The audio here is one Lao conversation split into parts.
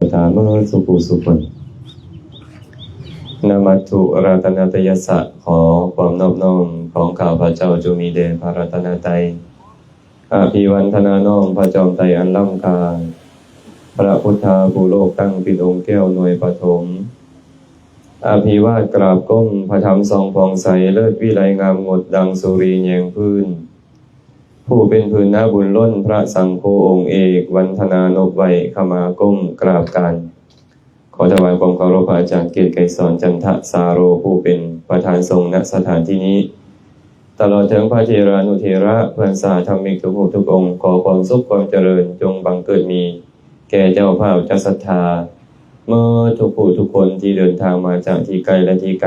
ສະຖາເໝິດສູ່ຜູ້ສູ່ຄົນ. ນະມັດຖຸລັດຕະນະຕະຍະສະ, ຂໍຄວາມນອບນ້ອມຂອງຂ້າພະເຈົ້າຈົ່ງມີແດ່ພະລັດຕະນະໄຕ. ອະພິວັນທະນານ້ອມພະຈອມໄຕອັນລ້ຳຄ່າ, ພະພຸດທະຜູ້ໂລກຕັ້ງເປັນອົງແກ້ວໜ່ວຍປະຖົມ. ອະພິວາດກາບກົ້ມພະທຳສ່ອງຜ່ອງໃສ, ເລີດວິໄລງາມງົດດັ່ງສຸຣີແຍງພື້ນ. ຜູ້ເປັນພື້ນນາບຸນລົ້ນ, ພະສັງໂຄອົງເອກ, ວັນທະນານົບໄຫວ້, ຂະມາກົ້ມກາບການ. ຂໍຖວາຍຄວາມເຄົາລົບພະອາຈານເກດໄກສອນ ຈັນທະສາໂຣ ຜູ້ເປັນປະທານສົງນະສະຖານທີ່ນີ້, ຕະຫຼອດເຖິງພະເຖລານຸເຖລະ ເພື່ອນສາທຳມິກທຸກຮູບທຸກອົງ, ຂໍຄວາມສຸກຄວາມຈະເລີນຈົ່ງບັງເກີດມີແກ່ເຈົ້າພາບເຈົ້າສັດທາເໝິດທຸກຜູ້ທຸກຄົນທີ່ເດີນທາງມາຈາກທີ່ໃກ້ ແລະ ທີ່ໄກ.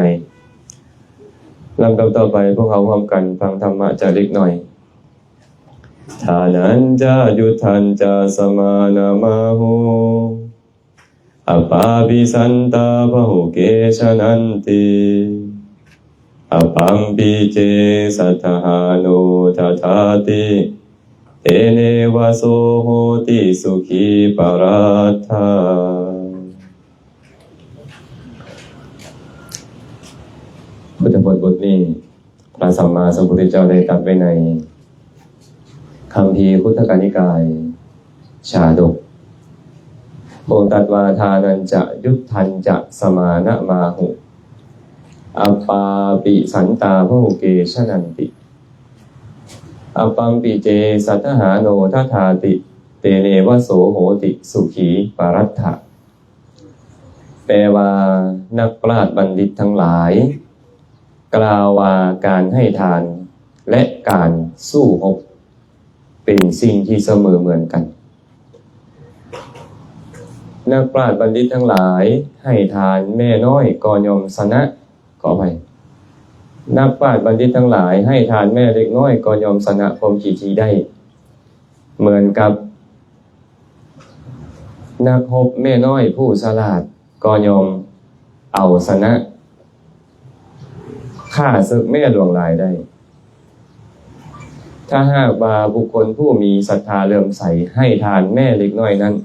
ລຳດັບຕໍ່ໄປ ພວກເຮົາຮ່ວມກັນຟັງທຳມະຈາລິກໜ້ອຍ. ທານັນຈະ ຍຸດທັນຈະ ສະມານະມາຫຸ ອະປາປິສັນຕາ ພະຫຸເກ ຊະນັນຕິ ອະປັມປິເຈ ສັດທະຫາໂນ ທັດຖາຕິ ເຕເນວະ ໂສໂຫຕິ ສຸຂີ ປະລັດຖາ. ພຸດທະພົດບົດນີ້ ພະສຳມາສຳພຸດທະເຈົ້າໄດ້ຕັດໄວ້ໃນຄຳພີຄຸດທະກະນິກາຍຊາດົກ. ພະອົງຕັດວ່າ ທານັນຈະ ຍຸດທັນຈະ ສະມານະມາຫຸ ອະປາປິສັນຕາ ພະຫຸເກ ຊະນັນຕິ ອະປັມປິເຈ ສັດທະຫາໂນ ທັດຖາຕິ ເຕເນວະ ໂສໂຫຕິ ສຸຂີ ປະລັດຖາ. ແປວ່າ ນັກປາດບັນດິດທັງຫຼາຍກ່າວວ່າ ການໃຫ້ທານ ແລະ ການສູ້ຮົບເປັນສິ່ງທີ່ສະເໝີເໝືອນກັນ. ນັກປາດບັນດິດທັງຫຼາຍໃຫ້ທານແມ່ນ້ອຍກໍຍ່ອມຊະນະ, ຂໍອະໄພ, ນັກປາດບັນດິດທັງຫຼາຍໃຫ້ທານແມ່ເລັກນ້ອຍກໍຍ່ອມຊະນະຄວາມຂີ້ຖີ່ໄດ້ ເໝືອນກັບ ນັກຮົບແມ່ນ້ອຍຜູ້ສະຫຼາດກໍຍອມເອົາຊະນະຂ້າເສິກແມ່ຫຼວງຫຼາຍໄດ້. ຖ້າຫາກວ່າບຸກຄົນຜູ້ມີສັດທາເຫຼື້ອມໃສໃຫ້ທານແມ່ເລັກນ້ອຍນັ້ນ,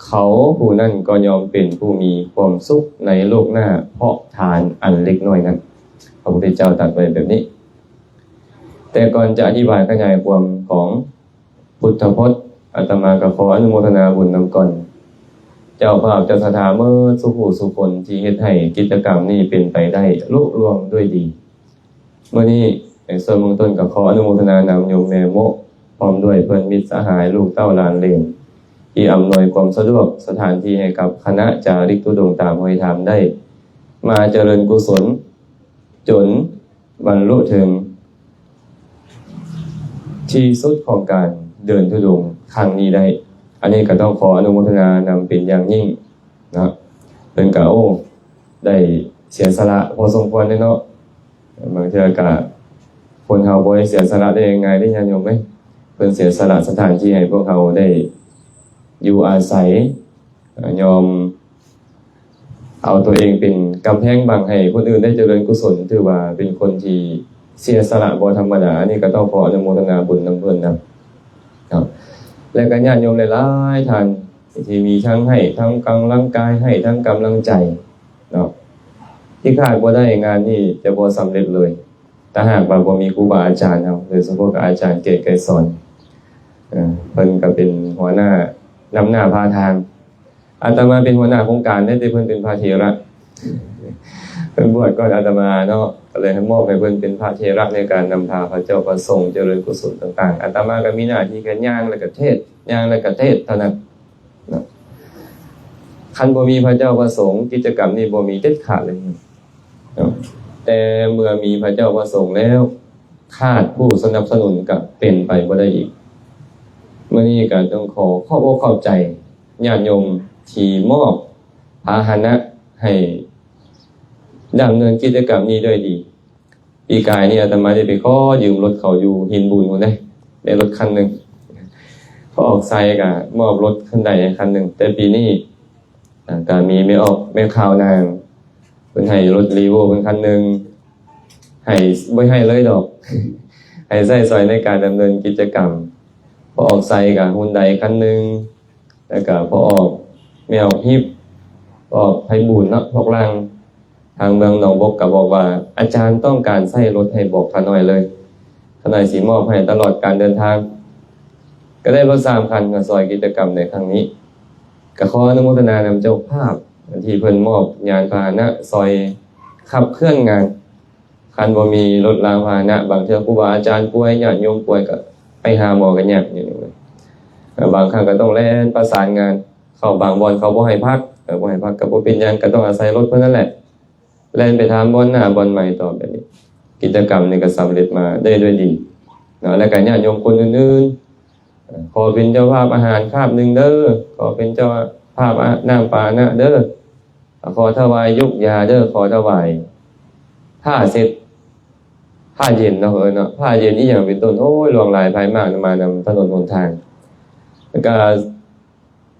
ເຂົາຜູ້ນັ້ນກໍຍອມເປັນຜູ້ມີຄວາມສຸກໃນໂລກໜ້າ ເພາະທານອັນເລັກນ້ອຍນັ້ນ. ພະພຸດທະເຈົ້າຕັດໄວ້ແບບນີ້. ແຕ່ກ່ອນຈະອະທິບາຍຂະຫຍາຍຄວາມຂອງ ພຸດທະພົດ, ອາດຕະມາກໍຂໍອະນຸໂມທະນາບຸນນຳກ່ອນ ເຈົ້າພາບເຈົ້າສັດທາເໝິດສູ່ຜູ້ສູ່ຄົນທີ່ເຮັດໃຫ້ກິດຈະກຳນີ້ເປັນໄປໄດ້ລຸລ່ວງດ້ວຍດີ. ມື້ນີ້ໃນສ່ວນເບື້ອງຕົ້ນກໍຂໍອະນຸໂມທະນານຳໂຍມແມ່ໂມະ ພ້ອມດ້ວຍເພື່ອນມິດສະຫາຍ ລູກເຕົ້າຫຼານເລນ ທີ່ອຳນວຍຄວາມສະດວກສະຖານທີ່ໃຫ້ກັບຄະນະຈາລິກທຸດົງຕາມຮອຍທາມໄດ້ມາຈະເລີນກຸສົນ ຈົນບັນລຸເຖິງທີ່ສຸດຂອງການເດີນທຸດົງຄັ້ງນີ້ໄດ້. ອັນນີ້ກໍຕ້ອງຂໍອະນຸໂມທະນານຳເປັນຢ່າງຍິ່ງເນາະ. ເພິ່ນກໍ ໂອ້ ໄດ້ເສຍສະຫຼະພໍສົມຄວນເດ້ເນາະ. ບາງເທື່ອກໍຄົນເຮົາບໍ່ໄດ້ເສຍສະຫຼະໄດ້ງ່າຍໆເດ້ ຍາດໂຍມເອີຍ. ເພິ່ນເສຍສະຫຼະສະຖານທີ່ໃຫ້ພວກເຮົາໄດ້ຢູ່ອາໄສ, ຍອມ ເອົາຕົວເອງເປັນກຳແພງບັງໃຫ້ຄົນອື່ນໄດ້ຈະເລີນກຸສົນ, ຖືວ່າເປັນຄົນທີ່ເສຍສະຫຼະບໍ່ທຳມະດາ. ອັນນີ້ກໍຕ້ອງຂໍອະນຸໂມທະນາບຸນນຳເພິ່ນນຳເນາະ. ແລະກໍຍາດໂຍມຫຼາຍໆທ່ານທີ່ມີທັງໃຫ້ທັງກຳລັງກາຍ, ໃຫ້ທັງກຳລັງໃຈເນາະ, ທີ່ຂາດບໍ່ໄດ້ ງານນີ້ຈະບໍ່ສຳເລັດເລີຍ ຖ້າຫາກວ່າບໍ່ມີຄູບາອາຈານເຮົາ, ໂດຍສະເພາະກໍອາຈານເກດໄກສອນ. ເອີ ເພິ່ນກໍເປັນຫົວໜ້ານຳໜ້າພາທາງ. ອາດຕະມາເປັນຫົວໜ້າໂຄງການເດ້, ແຕ່ເພິ່ນເປັນພະເຖລະ, ເພິ່ນບວດກ່ອນອາດຕະມາເນາະ, ກໍເລີຍໃຫ້ມອບໃຫ້ເພິ່ນເປັນພະເຖລະໃນການນຳພາພະເຈົ້າພະສົງຈະເລີນກຸສົນຕ່າງໆ. ອາດຕະມາກໍມີໜ້າທີ່ແຄ່ຍ່າງແລ້ວກໍເທດ, ຍ່າງແລ້ວກໍເທດເທົ່ານັ້ນເນາະ. ຄັນບໍ່ມີພະເຈົ້າພະສົງ, ກິດຈະກຳນີ້ບໍ່ມີເດັດຂາດເລີຍເນາະ. ແຕ່ເມື່ອມີພະເຈົ້າພະສົງແລ້ວ, ຂາດຜູ້ສະໜັບສະໜູນກໍເປັນໄປບໍ່ໄດ້ອີກ. ມື້ນີ້ກໍຕ້ອງຂໍຂອບອົກຂອບໃຈຍາດໂຍມທີ່ມອບພາຫະນະໃຫ້ດຳເນີນກິດຈະກຳນີ້ດ້ວຍດີ. ປີກາຍນີ້ອາດຕະມາໄດ້ໄປຂໍຢືມລົດເຂົາຢູ່ຫີນບູນພຸ້ນເດ້, ໄດ້ລົດຄັນໜຶ່ງ. ພໍອອກໄຊກໍມອບລົດຄັນໃດໃຫ້ຄັນໜຶ່ງ, ແຕ່ປີນີ້ ອ່າ ກະມີແມ່ອອກແມ່ຂ່າວນາງ ເພິ່ນໃຫ້ລົດ Revo ເພິ່ນຄັນໜຶ່ງ, ໃຫ້ ບໍ່ໃຫ້ເລີຍດອກ ໃຫ້ໃຊ້ສອຍໃນການດຳເນີນກິດຈະກຳ. ພໍອອກໄຊກະຮຸນໄດຄັນໜຶ່ງ, ແລ້ວກະພໍອອກ ແມ່ອອກຮີບ ອອກໄພບູນເນາະ ພວກລ່າງ ທາງເມືອງໜອງບົກກໍບອກວ່າ ອາຈານຕ້ອງການໃຊ້ລົດໃຫ້ບອກຂ້ານ້ອຍເລີຍ ຂ້ານ້ອຍຊິມອບໃຫ້ຕະຫຼອດການເດີນທາງ. ກໍໄດ້ລົດສາມຄັນມາຊ່ອຍກິດຈະກຳໃນຄັ້ງນີ້. ກໍຂໍອະນຸໂມທະນານຳເຈົ້າພາບທີ່ເພິ່ນມອບຍານພາຫະນະຊ່ອຍຂັບເຄື່ອນງານ. ຄັນບໍ່ມີລົດລາງພາຫະນະ ບາງເທື່ອຄູບາອາຈານປ່ວຍ ຍາດໂຍມປ່ວຍ ກໍໄປຫາໝໍກໍຍາກຢູ່ນີ້. ແລະບາງຄັ້ງກໍຕ້ອງແລ່ນປະສານງານ ເຂົ້າບາງບ່ອນເຂົາບໍ່ໃຫ້ພັກ ເອີ ບໍ່ໃຫ້ພັກກໍບໍ່ເປັນຫຍັງ ກໍຕ້ອງອາໄສລົດເພິ່ນນັ້ນແຫຼະ ແລ່ນໄປຖາມບ່ອນໜ້າບ່ອນໃໝ່ຕໍ່ໄປນີ້. ກິດຈະກຳນີ້ກໍສຳເລັດມາໄດ້ດ້ວຍດີເນາະ. ແລ້ວກໍຍາດໂຍມຄົນອື່ນໆ ຂໍເປັນເຈົ້າພາບອາຫານຄາບໜຶ່ງເດີ ຂໍເປັນເຈົ້າພາບອາ ນ້ຳປານະເດີ ຂໍຖວາຍຢົກຢາເດີ ຂໍຖວາຍຜ້າເຊັດ ຜ້າເຢັນເນາະ ເອີເນາະ ຜ້າເຢັນອີ່ຫຍັງເປັນຕົ້ນ. ໂອ້ຍ ຫຼວງຫຼາຍພາຍມາກມານຳຖະໜົນຫົນທາງ. ແລ້ວກໍ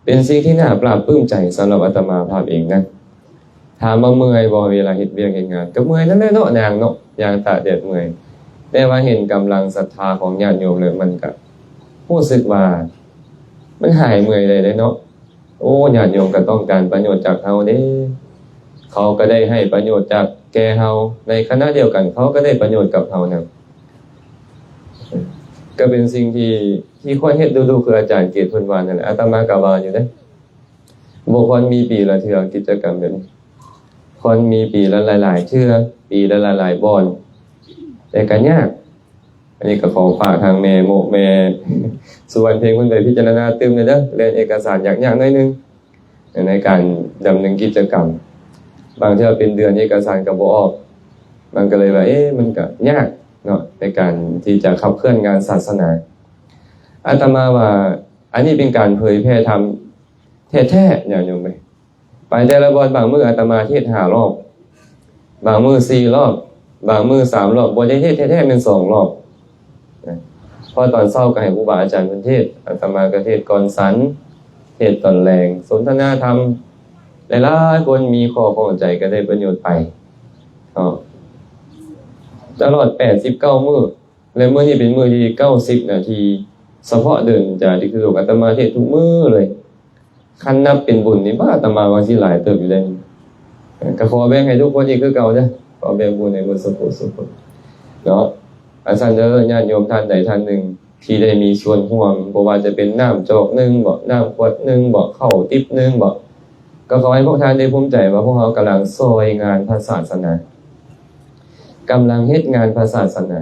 ເປັນສິ່ງທີ່ໜ້າປາບປຶ້ມໃຈສຳລັບອາດຕະມາພາບເອງນະ. ຖາມວ່າເມື່ອຍບໍ່ ເວລາເຮັດວຽກເຮັດງານ? ກໍເມື່ອຍນັ້ນແຫຼະເນາະ ຍ່າງເນາະ ຍ່າງຕາກແດດເມື່ອຍ, ແຕ່ວ່າເຫັນກຳລັງສັດທາຂອງຍາດໂຍມແລ້ວ ມັນກໍຮູ້ສຶກວ່າມັນຫາຍເມື່ອຍໄດ້ເດ້ເນາະ. ໂອ້ ຍາດໂຍມກໍຕ້ອງການປະໂຫຍດຈາກເຮົາເດ້ ເຂົາກໍໄດ້ໃຫ້ປະໂຫຍດຈາກແກ່ເຮົາ ໃນຂະນະດຽວກັນເຂົາກໍໄດ້ປະໂຫຍດກັບເຮົານຳ. ກໍເປັນສິ່ງທີ່ ທີ່ຄວນເຮັດດຸໆ ຄືອາຈານເກດເພິ່ນວ່ານັ້ນແຫຼະ. ອາດຕະມາກໍວ່າຢູ່ເດ້ ບໍ່ຄວນມີປີລະເທື່ອກິດຈະກຳແບບນີ້ ຄວນມີປີລະຫຼາຍໆເທື່ອ ປີລະຫຼາຍໆບ່ອນ ແຕ່ກໍຍາກ. ອັນນີ້ກໍຂໍຝາກທາງແມ່ໂມະ ແມ່ສຸວັນເພັງເພິ່ນໄປພິຈາລະນາຕື່ມແດ່ເດີ ແລ່ນເອກະສານຍາກໆໜ້ອຍໜຶ່ງ ໃນການດຳເນີນກິດຈະກຳ. ບາງເທື່ອເປັນເດືອນເອກະສານກໍບໍ່ອອກ ມັນກໍເລີຍວ່າ ເອະ ມັນກໍຍາກເນາະ ໃນການທີ່ຈະຂັບເຄື່ອນງານສາສະໜາ. ອາດຕະມາວ່າ ອັນນີ້ເປັນການເຜີຍແຜ່ທຳແທ້ໆ ຍາດໂຍມເອີຍ. ໄປແຕ່ລະບ່ອນ ບາງມື້ອາດຕະມາເທດຫ້າລອບ ບາງມື້ສີ່ລອບ ບາງມື້ສາມລອບ ບໍ່ໄດ້ເທດແທ້ໆ ແມ່ນສອງລອບ. ເພາະຕອນເຊົ້າກໍໃຫ້ຄູບາອາຈານເພິ່ນເທດ ອາດຕະມາກໍເທດກ່ອນສັນ ເທດຕອນແລງ ສົນທະນາທຳ ຫຼາຍໆຄົນມີຂໍ້ຂ້ອງໃຈກໍໄດ້ປະໂຫຍດໄປເນາະ ຕະຫຼອດແປດສິບເກົ້າມື້. ແລະ ມື້ນີ້ເປັນມື້ທີເກົ້າສິບນະ ທີ່ສະເພາະເດືອນຈາຕິກຄື ອາດຕະມາເທດທຸກມື້ເລີຍ. ຄັນນັບເປັນບຸນນີ້ ບາດ ອາດຕະມາວ່າຊິຫຼາຍເຕີບຢູ່ເດ້. ກໍຂໍແບ່ງໃຫ້ທຸກຄົນອີກຄືເກົ່າເດີ ຂໍແບ່ງບຸນໃຫ້ໝົດສູ່ຜູ້ສູ່ຄົນເນາະ. ອັນຊັ້ນເດີ ຍາດໂຍມທ່ານໃດທ່ານໜຶ່ງ ທີ່ໄດ້ມີສ່ວນຮ່ວມ ບໍ່ວ່າຈະເປັນນ້ຳຈອກໜຶ່ງບໍ ນ້ຳຂວດໜຶ່ງບໍ ເຂົ້າຕິບໜຶ່ງບໍ ກໍຂໍໃຫ້ພວກທ່ານໄດ້ພູມໃຈວ່າ ພວກເຮົາກຳລັງຊ່ອຍງານພະສາສະໜາ ກຳລັງເຮັດງານພະສາສະໜາ.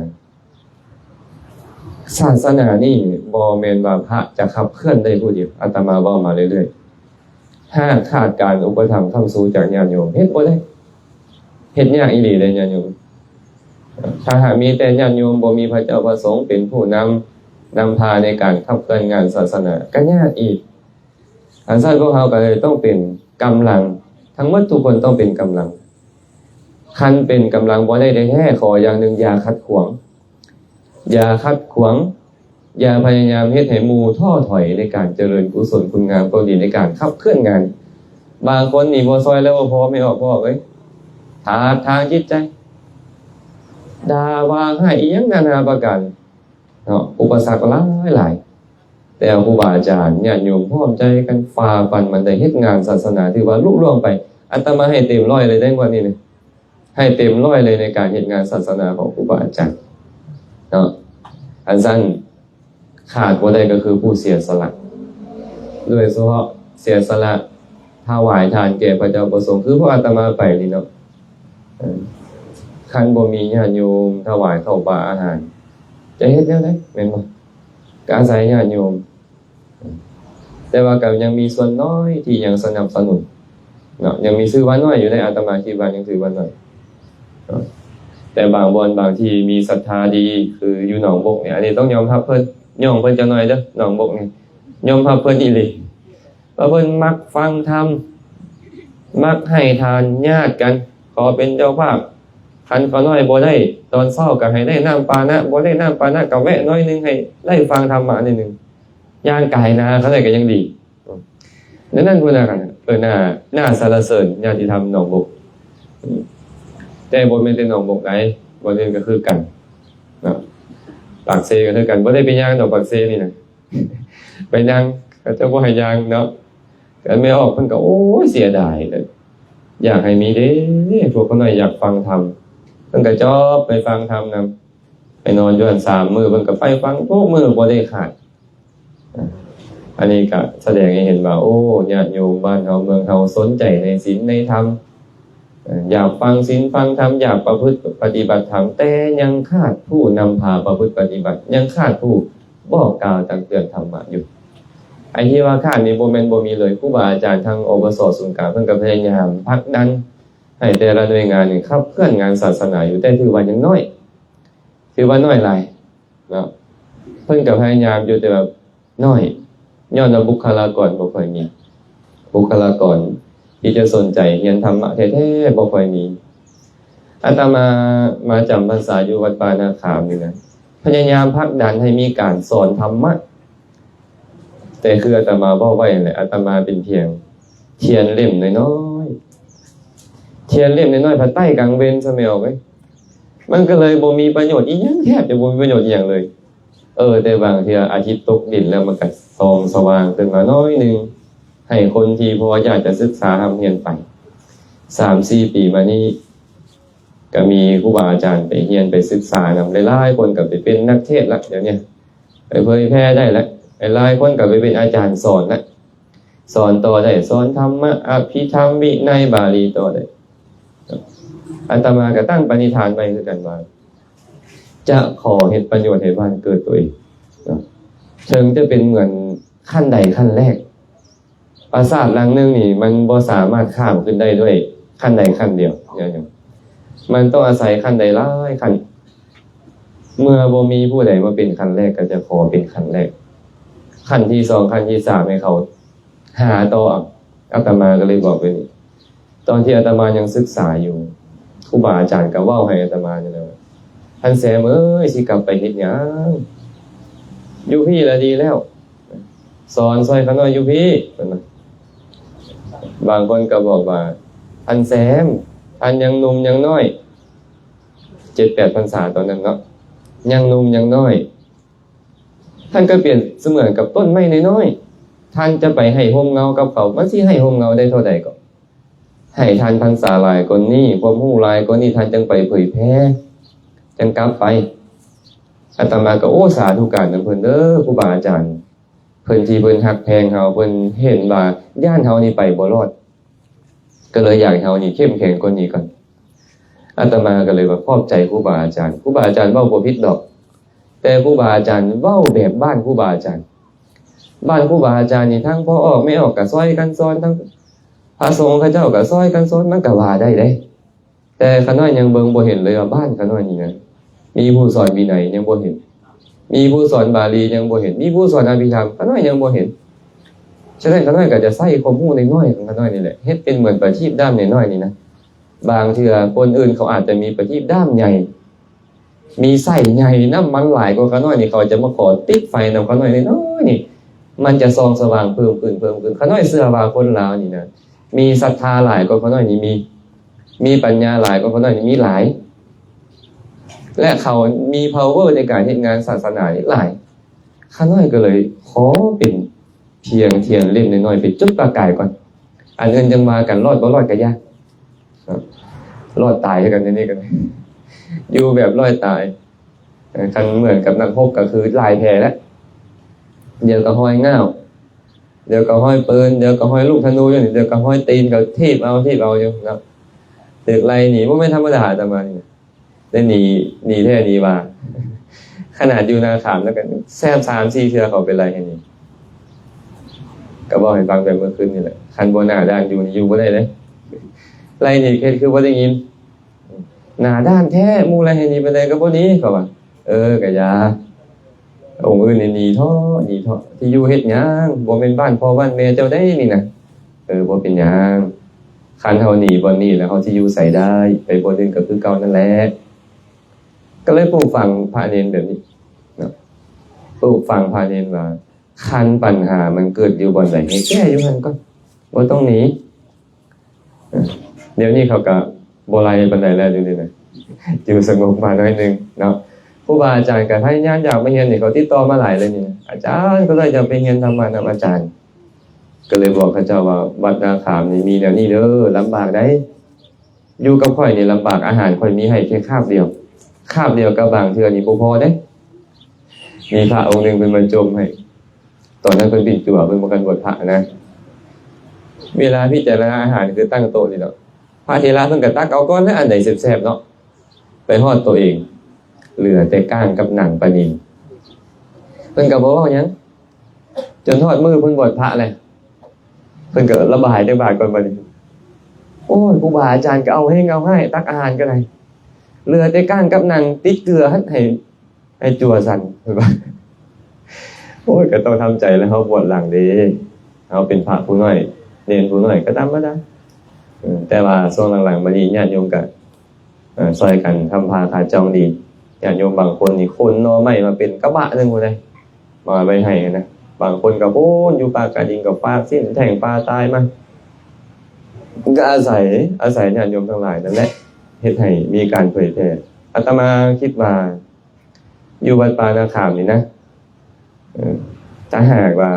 ສາສະໜານີ້ບໍ່ແມ່ນວ່າພະຈະຂັບເຄື່ອນໄດ້ຜູ້ດຽວ. ອາດຕະມາເວົ້າມາເລື້ອຍໆ ຫາກຂາດການອຸປະຖຳຄ້ຳຊູຈາກຍາດໂຍມ ເຮັດບໍ່ໄດ້. ເຮັດຍາກອີ່ຫຼີເດ້ຍາດໂຍມ. ຖ້າຫາກມີແຕ່ຍາດໂຍມ ບໍ່ມີພະເຈົ້າພະສົງເປັນຜູ້ນຳ ນຳພາໃນການຂັບເຄື່ອນງານສາສະໜາ ກໍຍາກອີກ. ອັນຊັ້ນພວກເຮົາກໍເລີຍຕ້ອງເປັນກຳລັງ, ທັງໝົດທຸກຄົນຕ້ອງເປັນກຳລັງ. ຄັນເປັນກຳລັງບໍ່ໄດ້ແທ້ໆ, ຂໍຢ່າງໜຶ່ງ, ຢ່າຂັດຂວາງ. ຢ່າຂັດຂວາງ, ຢ່າພະຍາຍາມເຮັດໃຫ້ໝູ່ທໍ້ຖອຍໃນການຈະເລີນກຸສົນຄຸນງາມຄວາມດີໃນການຂັບເຄື່ອນງານ. ບາງຄົນນີ້ບໍ່ຊ່ອຍແລ້ວບໍ່ພໍ, ແມ່ອອກ, ພໍ່ອອກເອີຍ, ຖາກທາງຈິດໃຈ, ດ່າວ່າຮ້າຍອີ່ຫຍັງນານາປະການ. ເນາະ ອຸປະສັກຫຼາຍໆ ແຕ່ຄູບາອາຈານ ຍາດໂຍມພ້ອມໃຈກັນຝ່າຟັນ ມັນໄດ້ເຮັດງານສາສະໜາ ຖືວ່າລຸລ່ວງໄປ. ອາດຕະມາໃຫ້ເຕັມຮ້ອຍເລີຍເດ້ ງວດນີ້ນະ ໃຫ້ເຕັມຮ້ອຍເລີຍໃນການເຮັດງານສາສະໜາຂອງຄູບາອາຈານເນາະ. ອັນຊັ້ນຂາດບໍ່ໄດ້ກໍຄືຜູ້ເສຍສະຫຼະ ໂດຍສະເພາະເສຍສະຫຼະ ຖວາຍທານແກ່ພະເຈົ້າພະສົງ ຄືພວກອາດຕະມາໄປນີ້ເນາະ. ເອີ ຄັນບໍ່ມີຍາດໂຍມຖວາຍເຂົ້າປາອາຫານ ຈະເຮັດແນວໃດ ແມ່ນບໍ່? ກໍອາໄສຍາດໂຍມ ແຕ່ວ່າກໍຍັງມີສ່ວນນ້ອຍທີ່ຍັງສະໜັບສະໜູນເນາະ, ຍັງມີຊື່ວ່ານ້ອຍຢູ່ໃດ໋, ອາດຕະມາຄິດວ່າຍັງຖືວ່ານ້ອຍເນາະ. ແຕ່ບາງບ່ອນບາງທີ່ມີສັດທາດີ ຄືຢູ່ໜອງບົກນີ້ ອັນນີ້ຕ້ອງຍອມຮັບເພິ່ນ, ຍ້ອງເພິ່ນຈັກໜ້ອຍເດີ ໜອງບົກນີ້ ຍອມຮັບເພິ່ນອີ່ຫຼີ. ວ່າເພິ່ນມັກຟັງທຳ, ມັກໃຫ້ທານຍາດກັນ, ຂໍເປັນເຈົ້າພາບ. ຄັນຂ້ານ້ອຍບໍ່ໄດ້ຕອນເຊົ້າກໍໃຫ້ໄດ້ນ້ຳປານະ, ບໍ່ໄດ້ນ້ຳປານະກໍແວະໜ້ອຍໜຶ່ງໃຫ້ໄດ້ຟັງທຳມະໜ້ອຍໜຶ່ງ, ຍ່າງກາຍໜ້າຂ້ານ້ອຍກໍຍັງດີ. ແນວນັ້ນພຸ້ນນະ ເອີ ໜ້າ, ໜ້າສັນລະເສີນຍາດຕິທຳໜອງບົກ. ແຕ່ບໍ່ແມ່ນແຕ່ໜອງບົກໃດ໋, ບ່ອນອື່ນກໍຄືກັນເນາະ, ປາກເຊກໍຄືກັນ, ບໍ່ໄດ້ໄປຍ່າງດອກປາກເຊນີ້ນະ. ໄປຍ່າງ ເຂົາເຈົ້າບໍ່ໃຫ້ຍ່າງເນາະ, ແມ່ອອກເພິ່ນກໍ ໂອ້ຍ ເສຍດາຍເລີຍ ຢາກໃຫ້ມີເດ້ ພວກຂ້ານ້ອຍຢາກຟັງທຳ. ເພິ່ນກໍຈອບໄປຟັງທຳນຳ ໄປນອນຢູ່ຫັ້ນສາມມື້ ເພິ່ນກໍໄປຟັງທຸກມື້ບໍ່ໄດ້ຂາດ. ອັນນີ້ກໍສະແດງໃຫ້ເຫັນວ່າ ໂອ້ ຍາດໂຍມບ້ານເຮົາເມືອງເຮົາສົນໃຈໃນສິນໃນທຳ ຢາກຟັງສິນຟັງທຳ ຢາກປະພຶດປະຕິບັດທຳ ແຕ່ຍັງຂາດຜູ້ນຳພາປະພຶດປະຕິບັດ ຍັງຂາດຜູ້ບອກກ່າວຕັກເຕືອນທຳມະຢູ່. ໄອ້ທີ່ວ່າຂາດນີ້ບໍ່ແມ່ນບໍ່ມີເລີຍ. ຄູບາອາຈານທາງ ອບສ ສູນກາງ ເພິ່ນກໍພະຍາຍາມຜັກດັນໃຫ້ແຕ່ລະໜ່ວຍງານນີ້ຂັບເຄື່ອນງານສາສະໜາຢູ່ ແຕ່ຖືວ່າຍັງນ້ອຍ ຖືວ່ານ້ອຍຫຼາຍເນາະ. ເພິ່ນກໍພະຍາຍາມຢູ່ ແຕ່ວ່ານ້ອຍ ຍ້ອນວ່າບຸກຄະລາກອນບໍ່ຄ່ອຍມີ ບຸກຄະລາກອນທີ່ຈະສົນໃຈຮຽນທຳມະແທ້ໆບໍ່ຄ່ອຍມີ. ອາດຕະມາມາຈຳພັນສາຢູ່ວັດປ່ານາຂາມນີ້ນະ ພະຍາຍາມຜັກດັນໃຫ້ມີການສອນທຳມະ ແຕ່ຄືອາດຕະມາເວົ້າໄວ້ຫັ້ນແຫຼະ ອາດຕະມາເປັນພຽງທຽນເຫຼັ້ມນ້ອຍໆ ທຽນເຫຼັ້ມນ້ອຍໆ ພັດໃຕ້ກາງເວັນຊະແມ່ອອກເອີຍ. ມັນກໍເລີຍບໍ່ມີປະໂຫຍດອີ່ຫຍັງ ແທບຈະບໍ່ມີປະໂຫຍດອີ່ຫຍັງເລີຍ. ເອີ ແຕ່ບາງເທື່ອອາທິດຕົກດິນແລ້ວ ມັນກໍສ່ອງສະຫວ່າງຂຶ້ນມາໜ້ອຍໜຶ່ງ ໃຫ້ຄົນທີ່ພໍຢາກຈະສຶກສາຮ່ຳຮຽນໄປ. ສາມສີ່ປີມານີ້ ກໍມີຄູບາອາຈານໄປຮຽນໄປສຶກສານຳ ຫຼາຍໆຄົນກໍໄປເປັນນັກເທດລະ ດຽວນີ້ໄປເຜີຍແຜ່ໄດ້ລະ ຫຼາຍໆຄົນກໍໄປເປັນອາຈານສອນລະ ສອນຕໍ່ໄດ້ ສອນທຳມະ ອະພິທຳ ວິໄນ ບາລີຕໍ່ໄດ້. ອາດຕະມາກໍຕັ້ງປະນິທານໄວ້ຄືກັນວ່າ ຈະຂໍເຮັດປະໂຫຍດໃຫ້ບ້ານເກີດຕົວເອງເນາະ ເຖິງຈະເປັນເໝືອນຂັ້ນໃດຂັ້ນແລກ. ປາສາດຫຼັງໜຶ່ງນີ້ ມັນບໍ່ສາມາດຂ້າມຂຶ້ນໄດ້ດ້ວຍຂັ້ນໃດຂັ້ນດຽວ ຍາດໂຍມ ມັນຕ້ອງອາໄສຂັ້ນໃດຫຼາຍຂັ້ນ. ເມື່ອບໍ່ມີຜູ້ໃດມາເປັນຂັ້ນແລກ ກໍຈະຂໍເປັນຂັ້ນແລກ ຂັ້ນທີສອງ ຂັ້ນທີສາມ ໃຫ້ເຂົາຫາຕໍ່ເອົາ. ອາດຕະມາກໍເລີຍບອກໄປນີ້ ຕອນທີ່ອາດຕະມາຍັງສຶກສາຢູ່ ຄູບາອາຈານກໍເວົ້າໃຫ້ອາດຕະມານີ້ແຫຼະວ່າ ທ່ານແຊມເອີຍ ຊິກັບໄປເຮັດຫຍັງ ຢູ່ພີ້ລະດີແລ້ວ ສອນຊ່ອຍຂ້ານ້ອຍຢູ່ພີ້ ເພິ່ນວ່າ. ບາງຄົນກໍບອກວ່າ ທ່ານແຊມ ທ່ານຍັງໜຸ່ມຍັງນ້ອຍ ເຈັດແປດພັນສາຕອນນັ້ນເນາະ ຍັງໜຸ່ມຍັງນ້ອຍ ທ່ານກໍປຽບສະເໝືອນກັບຕົ້ນໄມ້ນ້ອຍໆ ທ່ານຈະໄປໃຫ້ຮົ່ມເງົາກັບເຂົາ ມັນຊິໃຫ້ຮົ່ມເງົາໄດ້ເທົ່າໃດກໍ ໃຫ້ທ່ານພັນສາຫຼາຍກວ່ານີ້ ຄວາມຮູ້ຫຼາຍກວ່ານີ້ ທ່ານຈັ່ງໄປເຜີຍແຜ່ ຈັ່ງກັບໄປ. ອາດຕະມາກໍ ໂອ້ ສາທຸການນຳເພິ່ນເດີ ຄູບາອາຈານ ເພິ່ນທີ່ເພິ່ນຮັກແພງເຮົາ ເພິ່ນເຫັນວ່າຢ້ານເຮົານີ້ໄປບໍ່ລອດ ກໍເລີຍຢາກໃຫ້ເຮົານີ້ເຂັ້ມແຂງກວ່ານີ້ກ່ອນ. ອາດຕະມາກໍເລີຍວ່າຂອບໃຈຄູບາອາຈານ ຄູບາອາຈານເວົ້າບໍ່ຜິດດອກ ແຕ່ຄູບາອາຈານເວົ້າແບບບ້ານຄູບາອາຈານ ບ້ານຄູບາອາຈານນີ້ ທັງພໍ່ອອກແມ່ອອກກໍຊ່ອຍກັນສອນ ທັງພະສົງເຂົາເຈົ້າກໍຊ່ອຍກັນສອນ ມັນກໍວ່າໄດ້ເດ້. ແຕ່ຂ້ານ້ອຍຍັງເບິ່ງບໍ່ເຫັນເລີຍວ່າບ້ານຂ້ານ້ອຍນີ້ນະ ມີຜູ້ສອນວິໄນຍັງບໍ່ເຫັນ ມີຜູ້ສອນບາລີຍັງບໍ່ເຫັນ ມີຜູ້ສອນອະພິທຳ ຂ້ານ້ອຍຍັງບໍ່ເຫັນ. ສະນັ້ນຂ້ານ້ອຍກໍຈະໃຊ້ຄວາມຮູ້ນ້ອຍໆຂອງຂ້ານ້ອຍນີ້ແຫຼະ ເຮັດເປັນເໝືອນປະທີບດ້າມນ້ອຍໆນີ້ນະ. ບາງເທື່ອຄົນອື່ນເຂົາອາດຈະມີປະທີບດ້າມໃຫຍ່ ມີໄສ້ໃຫຍ່ ນ້ຳມັນຫຼາຍກວ່າຂ້ານ້ອຍນີ້ ເຂົາຈະມາຂໍຕິດໄຟນຳຂ້ານ້ອຍນ້ອຍໆນີ້ ມັນຈະສ່ອງສະຫວ່າງເພີ່ມຂຶ້ນ ເພີ່ມຂຶ້ນ. ຂ້ານ້ອຍເຊື່ອວ່າຄົນລາວນີ້ນະ ມີສັດທາຫຼາຍກວ່າຂ້ານ້ອຍນີ້ມີ ມີປັນຍາຫຼາຍກວ່າຂ້ານ້ອຍນີ້ມີຫຼາຍ ແລະ ເຂົາມີພາວເວີໃນການເຮັດງານສາສະໜານີ້ຫຼາຍ. ຂ້ານ້ອຍກໍເລີຍຂໍເປັນພຽງທຽນເຫຼັ້ມນ້ອຍໆ ໄປຈຸດປະກາຍກ່ອນ ອັນອື່ນຈັ່ງວ່າກັນ ລອດບໍ່ລອດກໍຢ່າ ລອດຕາຍຄືກັນ ອັນນີ້ກໍຢູ່ແບບລອດຕາຍ. ເອີ ຄັນເໝືອນກັບນັກຮົບກໍຄືຫຼາຍແຜແລ້ວ ດຽວກໍຮອຍງ້າວ ດຽວກໍຮອຍປືນ ດຽວກໍຮອຍລູກທະນູຢູ່ນີ້ ດຽວກໍຮອຍຕີນ ກໍຖີບເອົາ ຖີບເອົາຢູ່ເນາະ. ຖືກໄລ່ໜີ ບໍ່ແມ່ນທຳມະດາ ອາດຕະມານີ້ນະ ໄດ້ໜີ ໜີແທ້ໜີວ່າ ຂະໜາດຢູ່ນາຂາມແລ້ວກໍແຊບ ສາມສີ່ເທື່ອ ເຂົາໄປໄລ່ໃຫ້ໜີ. ກໍເວົ້າໃຫ້ຟັງແບບເມື່ອຄືນນີ້ແຫຼະ ຄັນບໍ່ໜ້າດ້ານຢູ່ນີ້ຢູ່ບໍ່ໄດ້ເດ້ ໄລ່ໜີເຮັດຄືບໍ່ໄດ້ຍິນ. ໜ້າດ້ານແທ້ ໝູ່ໄລ່ໃຫ້ໜີປານໃດກໍບໍ່ໜີ ເຂົາວ່າ. ເອີ ກະຢ່າ ອົງອື່ນນີ້ໜີເຖາະ ໜີເຖາະ ຊິຢູ່ເຮັດຫຍັງ ບໍ່ແມ່ນບ້ານພໍ່ບ້ານແມ່ເຈົ້າໃດນີ້ນະ. ເອີ ບໍ່ເປັນຫຍັງ ຄັນເຮົາໜີບ່ອນນີ້ແລ້ວ ເຮົາຊິຢູ່ໃສໄດ້ ໄປບ່ອນອື່ນກໍຄືເກົ່ານັ້ນແຫຼະ. ກໍເລີຍປູກຝັງພະເນນແບບນີ້ເນາະ ປູກຝັງພະເນນວ່າ ຄັນບັນຫາມັນເກີດຢູ່ບ່ອນໃດ ໃຫ້ແກ້ຢູ່ຫັ້ນກ່ອນ ບໍ່ຕ້ອງໜີ. ດຽວນີ້ເຂົາກໍບໍ່ໄລ່ປານໃດແລ້ວ ດຽວນີ້ນະ ຢູ່ສະຫງົບມາໜ້ອຍໜຶ່ງເນາະ. ຄູບາອາຈານກໍພະຍາຍາມຢາກມາຮຽນນີ້ ເຂົາຕິດຕໍ່ມາຫຼາຍເລີຍນີ້ນະ ອາຈານ ກໍເລີຍຈະໄປຮຽນທຳມະນຳອາຈານ. ກໍເລີຍບອກເຂົາເຈົ້າວ່າ ວັດນາຂາມນີ້ມີແນວນີ້ເດີ ລຳບາກໃດ໋ ຢູ່ກັບຂ້ອຍນີ້ລຳບາກ ອາຫານຂ້ອຍມີໃຫ້ແຄ່ຄາບດຽວ ຄາບດຽວກໍບາງເທື່ອນີ້ບໍ່ພໍເດ້. ມີພະອົງໜຶ່ງເພິ່ນມາຈົ່ມໃຫ້ ຕອນນັ້ນເພິ່ນເປັນຈົວ ເພິ່ນບໍ່ທັນບວດພະນະ ເວລາພິຈາລະນາອາຫານຄືຕັ້ງໂຕະນີ້ເນາະ ພະເຖລະເພິ່ນກໍຕັກເອົາກ່ອນແຫຼະ ອັນໃດແຊບໆເນາະ ໄປຮອດໂຕເອງ ເຫຼືອແຕ່ກ້າງກັບໜັງປານິນ ເພິ່ນກໍບໍ່ເວົ້າຫຍັງ ຈົນຮອດມື້ເພິ່ນບວດພະແຫຼະ ເພິ່ນກໍລະບາຍຈັກບາດກ່ອນບາດນີ້ ໂອ້ຍ ຄູບາອາຈານກໍເອົາແຮງເອົາຮ້າຍ ຕັກອາຫານກໍໄດ້ ເຫຼືອແຕ່ກ້າງກັບໜັງ ຕິດເກືອຫັ້ນໃຫ້ ໃຫ້ຈົວສັ່ນ ເພິ່ນວ່າ ໂອ້ຍ ກໍຕ້ອງທຳໃຈແຫຼະ ເຮົາບວດຫຼັງເດ້ ເຮົາເປັນພະຜູ້ນ້ອຍ ເນນຜູ້ນ້ອຍກໍທຳມະດາ ເອີ ແຕ່ວ່າຊ່ວງຫຼັງໆມານີ້ ຍາດໂຍມກໍ ເອີ ຊ່ອຍກັນທຳຜ້າຂາວຈ່ອງດີ ຍາດໂຍມບາງຄົນນີ້ຂົນໜໍ່ໄມ້ມາເປັນກະບະໜຶ່ງພຸ້ນເດ້ ມາໄວ້ໃຫ້ນະ ບາງຄົນກໍພຸ້ນຢູ່ປາກກາດິງ ກໍຝາກຊີ້ນແທ້ງປາຕາຍມາ ກໍອາໄສ ອາໄສຍາດໂຍມທັງຫຼາຍນັ້ນແຫຼະ ເຮັດໃຫ້ມີການເຜີຍແຜ່. ອາດຕະມາຄິດວ່າ ຢູ່ວັດປ່ານາຂາມນີ້ນະ ເອີ ຖ້າຫາກວ່າ